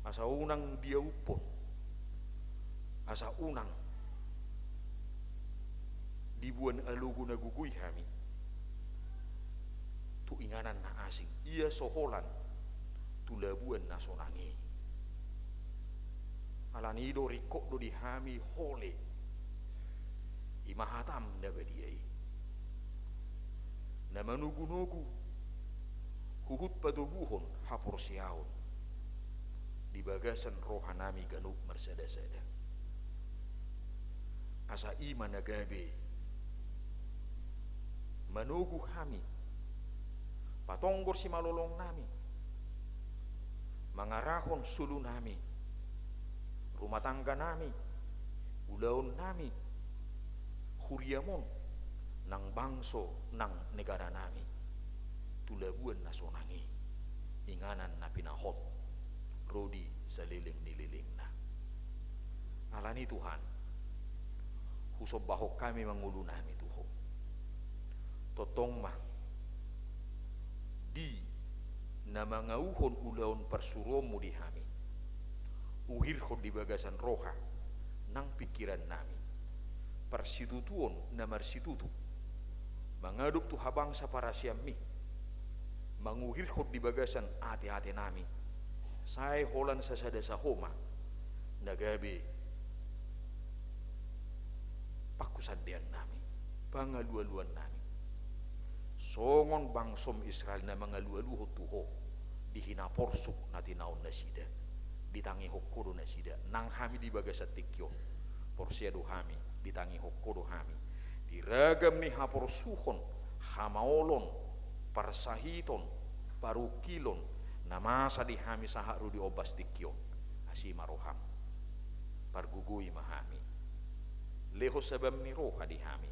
asa unang diauphon, asa unang diboan alogo na gogo i hami tu inganan na asing, ia so holan tu labuan na sonang i. Alani i do ringkot do di hami hole, i ma hataM na badia i, na manogunogu huhut patoguhon haporseaon di bagasan rohanami ganup marsadasada. Asa i ma na gabe manogu hami, patonggor simalolongnami, mangarahon solunami, rumah tangganami, ulaonnami, huriaM on, nang bangso nang negaranami tu labuan na sonang i, inganan na pinahot ro di saleleng ni lelengna. Alani i Tuhan, husombahon hami ma ngolunami tu Ho. Tongtong ma di na mangauhon ulaon parsuruonMu di hami, uhirhon di bagasan roha nang pingkirannami parsitutuon na marsitutu mangadop tu habangsa parasianMi, manguhirhon di bagasan ateatenami, sai holan sasada sa Ho ma na gabe panghusandeannami, pangalualuannami, songon bangsoM Israel na mangalualuhon tu Ho di hinaporsuk na tinaon nasida. Ditangihon Ho do nasida. Nang hami di bagasan tingki on, porsea do hami ditangihon Ho do hami di ragam ni haporsuhon, hamaolon, parsahiton, parungkilon na masa di hami sahat ro di ombas tingki on. Asi ma rohaM, pargogoi ma hami, lehon sabam ni roha di hami,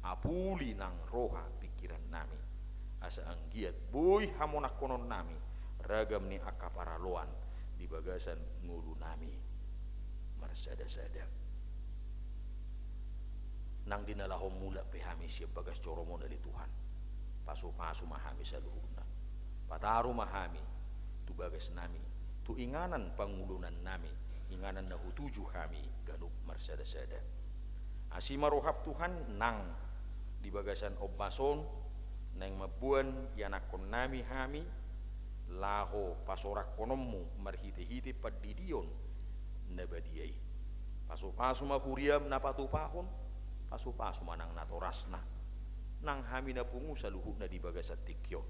apuli nang roha pingkirannami, asa anggiat boi hamonangkononnami ragam ni angka paraloan di bagasan ngolunami marsadasada. Nang di na laho mulak pe hami sian bagas joroM on ale Tuhan, pasupasu ma hami saluhutna. Pataru ma hami tu bagasnami, tu inganan pangulunannami, inganan na hutuju hami ganup marsadasada. Asi ma rohaM Tuhan, nang di bagasan ombas on naeng mamboan ianakkonnami hami laho pasorangkononMu marhitehite pandidion na badia i. Pasupasu ma huriaM na patupahon, pasupasu ma nang natorasna, nang hami na pungu saluhutna di bagasan tingki on,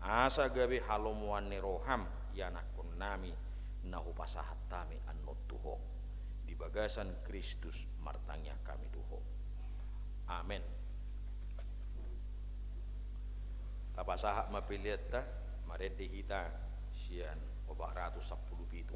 asa gabe halomoan ni rohaM ianakkonnami na hupasahat hami annon tu Ho. Di bagasan Kristus martangiang hami tu Ho. Amen. Tapasahat ma peleanta, marende hita sian opat ratus sampulu pitu.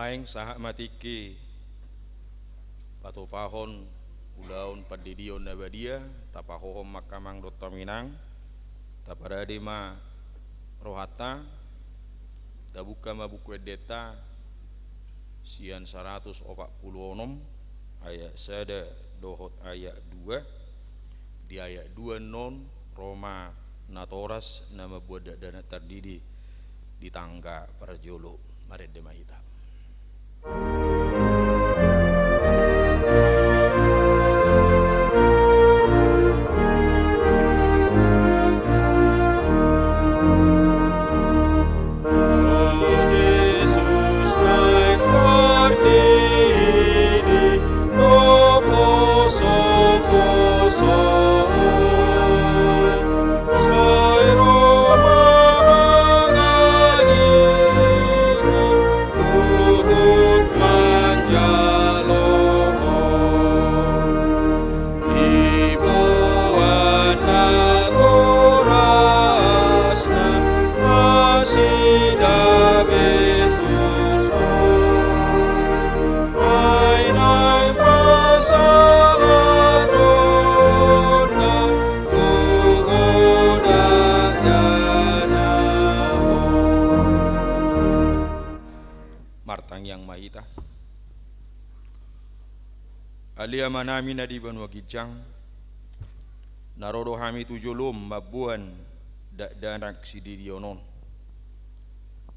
Aeng sahat ma tingki patupahon ulaon pandidion na badia, tapahohom ma angka amang dohot inang, taparade ma rohanta, tabuka ma Buku Endenta sian saratus opat pulu onom ayat sada dohot ayat dua. Di ayat dua annon ro ma natoras na mambuat dakdanak tardidi di tangga parjolo. Marende ma hita. Diboan natorasna nasida be tu son, ai naeng pasahatonna tu ho dakdanak on. Martangiang ma hita. Ale Amanami na di banua ginjang, na ro do hami tu jolom mamboan dakdanak sididion on.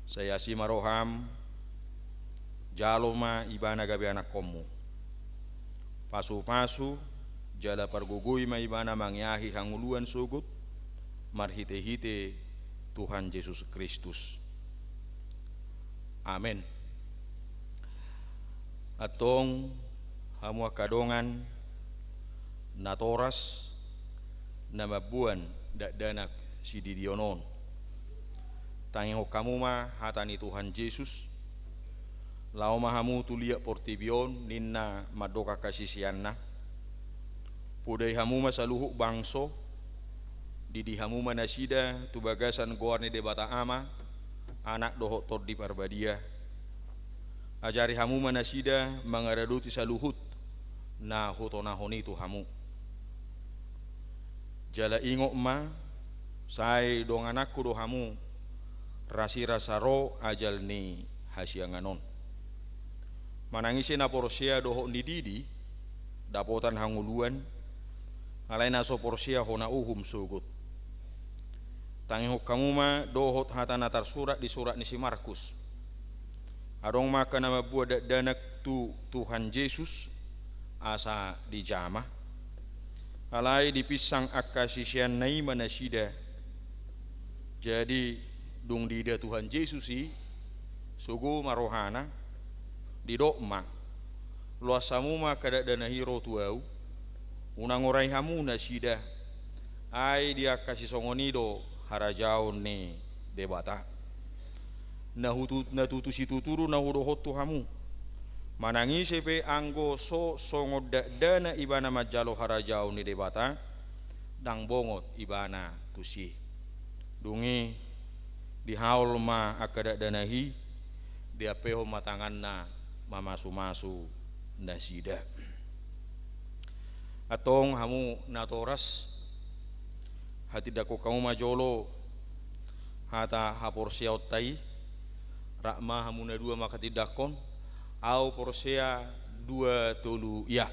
Sai asi ma roham, jalo ma ibana gabe anakkonmu. Pasupasu jala pargogoi ma ibana mangeahi hangoluan sogot, marhitehite Tuhan Jesus Kristus. Amen. Antong hamu angka dongan natoras na mamboan dakdanak sididion on, tangihon hamu ma hata ni Tuhan Jesus. Laho ma hamu tu liat portibi on, ninna mandok angka siseanna. Podai hamu ma saluhut bangso, didi hamu ma nasida tu bagasan goar ni Debata Ama, Anak dohot Tondi Parbadia. Ajari hamu ma nasida mangaradoti saluhut na hutonahon i tu hamu. Jala ingot ma, sai dongananku do hamu, rasirasa ro ajal ni hasiangan on. Manang ise na porsea dohot nididi dapotan hangoluan, alai na so porsea hona uhum sogot. Tangihon hamu ma dohot hata na tarsurat di surat ni si Markus. Adong ma angka na mamboan dakdanak tu Tuhan Jesus asa dijama. Alai dipinsang angka siseanna i ma nasida. Jadi dung diida Tuhan Jesus i, sogo ma rohana, didok ma, loas hamu ma angka dakdanak i ro tu ahu, unang orai hamu nasida, ai di angka sisongon i do harajaon ni Debata. Na hutu-, na tutu situtu do na hudokhon tu hamu. Manang ise pe anggo so songon dakdanak ibana manjalo harajaon ni Debata, ndang bongot ibana tusi. Dung i dihaol ma angka dakdanak i, diampehon ma tanganna mamasumasu nasida. Antong hamu natoras, hatindangkon hamu ma jolo hata haporseaonta i, rap ma hamu na dua manghatindangkon, ahu porsea dua tolu ia.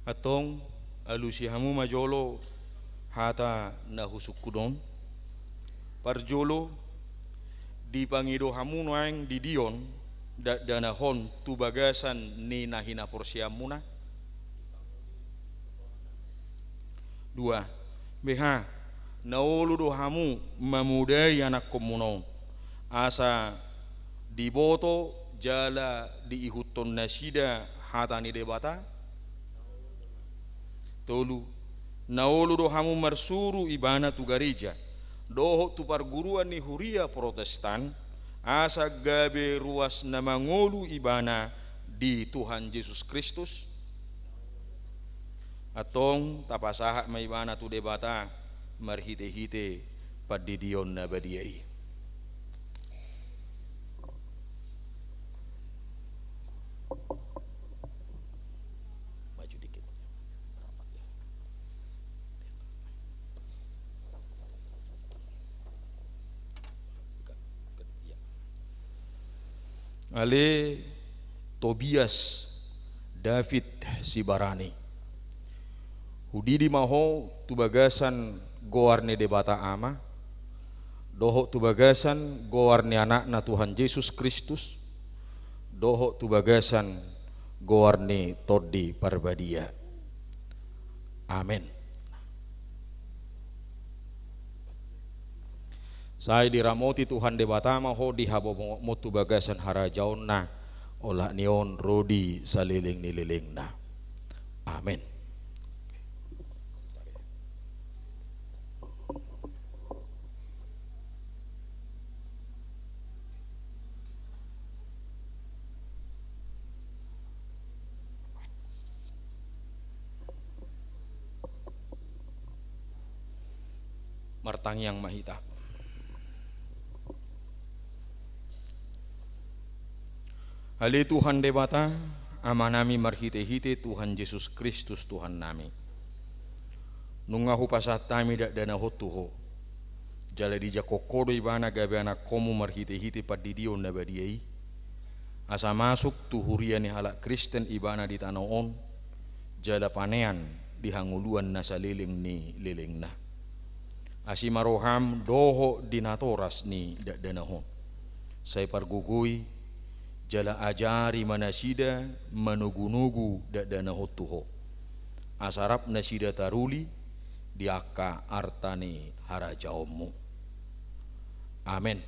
Antong, alusi hamu ma jolo hata na husungkun on. Parjolo, dipangido hamu nuaeng didion dakdanak on tu bagasan ni na hinaporseaonmuna? Dua, beha, na olo do hamu mamodai anakkonmuna on, asa diboto jala diihuthon nasida hata ni Debata? Tolu, na olo do hamu marsuru ibana tu gareja dohot tu parguruan ni huria Protestan, asa gabe ruas na mangolu ibana di Tuhan Jesus Kristus? Antong, tapasahat ma ibana tu Debata marhitehite pandidion na badia i. Maju dikit. Ale Tobias David Sibarani, hudidi ma ho tu bagasan goar ni Debata Ama, dohot tu bagasan goar ni Anakna Tuhan Jesus Kristus, dohot tu bagasan goar ni Tondi Parbadia. Amen. Sai diramoti Tuhan Debata ma ho di habobongonmon tu bagasan harajaonna, olat ni on ro di saleleng ni lelengna. Amen. Martangiang ma hita. Ale Tuhan Debata, Amanami marhitehite Tuhan Jesus Kristus Tuhannami. Nunga hupasahat hami dakdanak on tu Ho. Jala dijangkon Ho do ibana gabe anakkonmu marhitehite pandidion na badia i, asa masuk tu huria ni halak Kristen ibana di tano on, jala panean di hangoluan na saleleng ni lelengna. Asi ma roham dohot di natoras ni dakdanak on. Sai pargogoi, jala ajari ma nasida manogunogu dakdanak on tu Ho, asa rap nasida taruli di angka arta ni harajaonmu. Amen.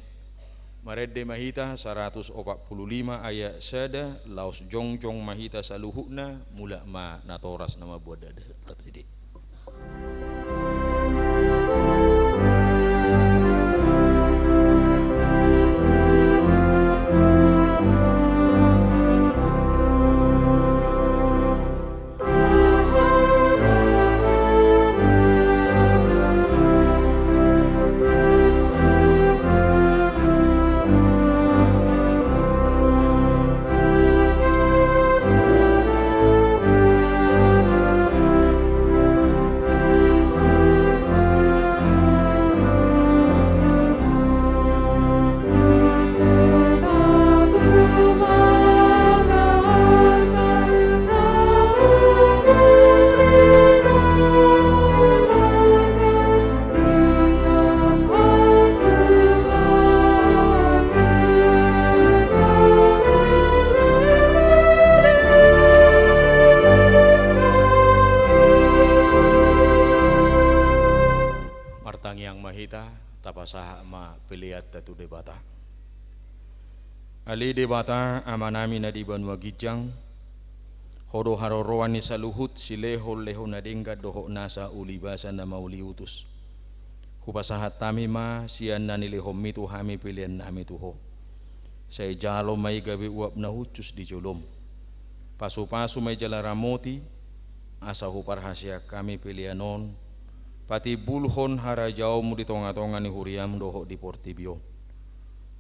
Marende ma hita saratus opat pulu lima ayat sada, laos jongjong ma hita saluhutna, mulak ma natoras na mamboan dakdanak. Martangiang ma hita, tapasahat ma peleanta tu Debata. Ale Debata, Amanami na di banua ginjang, Ho do haroroan ni saluhut silehonlehon na denggan dohot nasa ulibasa na mauliutus. Hupasahat hami ma sian na nilehonmi tu hami peleannami tu Ho. Sai jalo ma i gabe uap na hushus di jolom. Pasupasu ma i jala ramoti, asa huparhaseang hami pelean on patimbulhon harajaonmu di tongatonga ni huriam dohot di portibi on.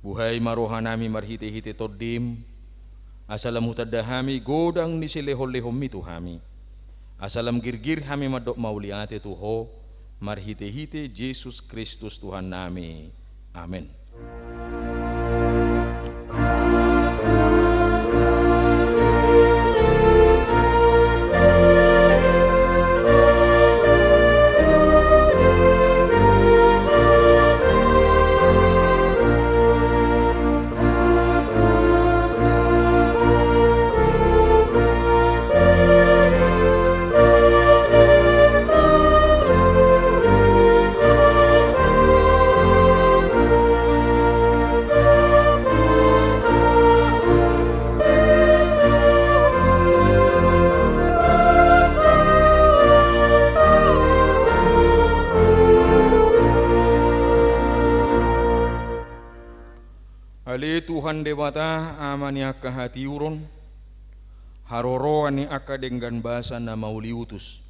Buhai ma rohanami marhitehite Tondim, asa lam hutanda hami godang ni silehonlehonmi tu hami, asa lam girgir hami mandok mauliate tu Ho, marhitehite Jesus Kristus Tuhannami. Amen. Tuhan Debata, Ama ni angka hatiuron, haroroan ni angka denggan basa na mauliutus.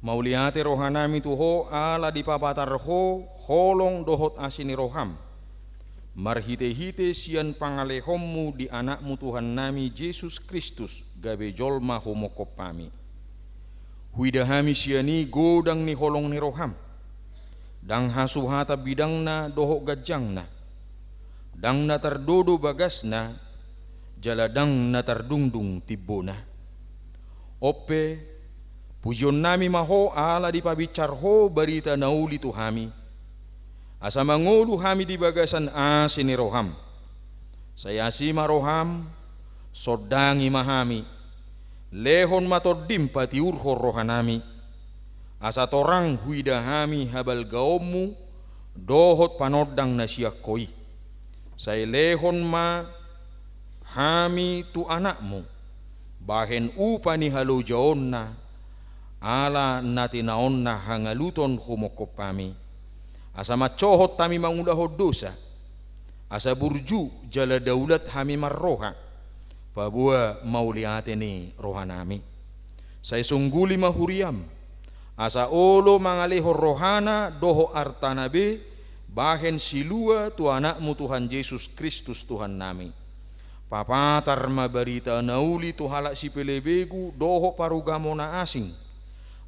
Mauliate rohanami tu Ho ala dipapatar Ho holong dohot asi ni roham, marhitehite sian pangalehonmu di Anakmu Tuhannami Jesus Kristus gabe jolma humongkop hami. Huida hami sian i godang ni holong ni roham, ndang hasuhatan bidangna dohot ganjangna, ndang na tardodo bagasna, jala ndang na tardungdung timbona. On pe, pujionnami ma Ho ala dipabinsar Ho barita na uli tu hami, asa mangolu hami di bagasan asi ni roham. Sai asi ma roham, sondangi ma hami, lehon ma Tondim patiurhon rohanami, asa torang huida hami habalgaonmu dohot panondang na sian Ho i. Sai lehon ma hami tu Anakmu, bahen upa ni halojaonna, ala na tinaonna hangaluton humongkop hami, asa mansohot hami mangulahon dosa, asa burju jala daulat hami marroha, paboa mauliate ni rohanami. Sai songguli ma huriam, asa olo mangalehon rohana dohot artana be, bahen silua tu Anakmu Tuhan Jesus Kristus Tuhannami. Papatar ma barita na uli tu halak sipelebegu dohot parugamo na asing,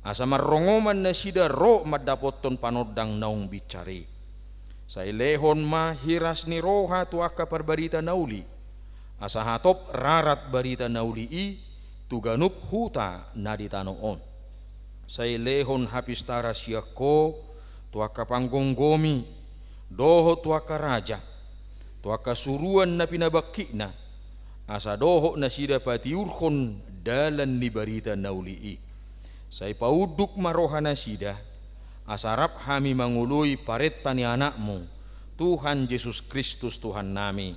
asa marrongoman nasida ro mandapothon panondang naung binsar i. Sai lehon ma hiras ni roha tu angka parbarita na uli, asa hatop rarat barita na uli i tu ganup huta na di tano on. Sai lehon hapistaran sian Ho tu angka panggomgomi, dohot tu angka raja, tu angka suruan na pinabangkitna, asa dohot nasida patiurhon dalan ni barita na uli i. Sai paunduk ma rohanasida, asa rap hami mangoloi parenta ni Anakmu, Tuhan Jesus Kristus Tuhannami.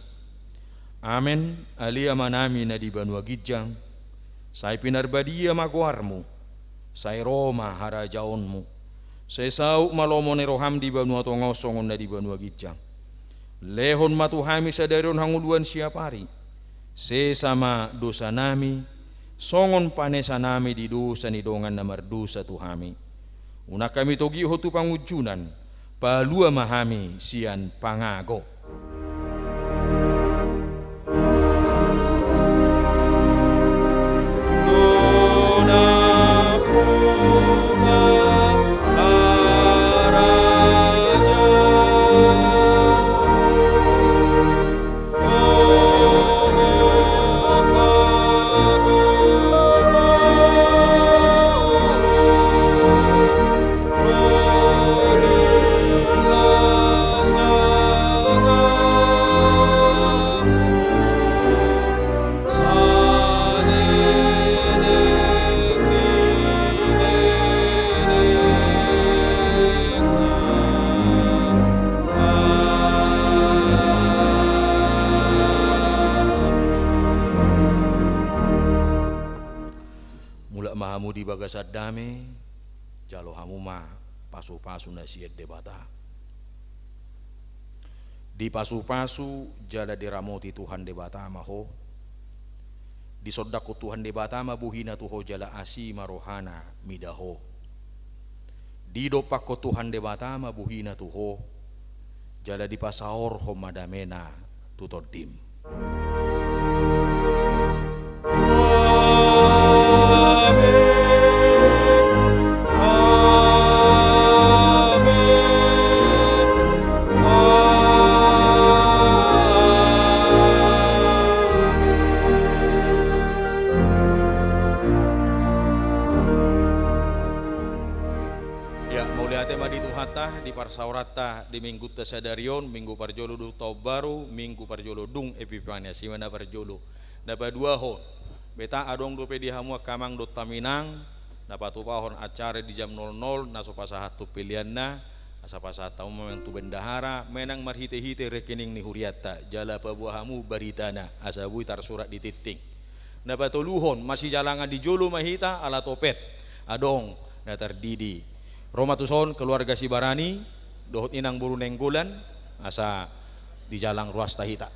Amen. Ale Amanami na di banua ginjang, sai pinarbadia ma goarmu, sai ro ma harajaonmu, sai saut ma lomo ni roham di banua tonga on songon na di banua ginjang. Lehon ma tu hami sadari on hangoluan siapari, sesa ma dosanami, songon panesanami di dosa ni dongan na mardosa tu hami. Unang hami togihon tu pangunjunan, palua ma hami sian pangago. Mulak ma hamu di bagasan dame, jalo hamu ma pasupasu na sian Debata. Dipasupasu jala diramoti Tuhan Debata ma ho. Disondangkon Tuhan Debata ma bohina tu ho jala asi ma rohana mida ho. Didompakkon Tuhan Debata ma bohina tu ho, jala dipasaorhon ma damena tu tondim. Amen. Amen. Amen. Ya, mauliate ma di Tuhanta, di parsaoranta di minggunta sadari on, minggu parjolo dung taon baru, minggu parjolo dung Epipania, si ma na parjolo. Na paduahon, beta adong dope di hamu angka amang dohot inang, na patupahon acara di jam nol nol, na so pasahathon peleanna, asa pasahat hamu memang tu bendahara, menang marhitehite rekening ni hurianta, jala paboa hamu baritana, asa boi tarsurat di tingting. Na patoluhon, masijalangan di jolo ma hita, ala topet adong na tardidi. Ro ma tuson keluarga Sibarani, dohot inang boru Nainggolan, asa dijalang ruasta hita.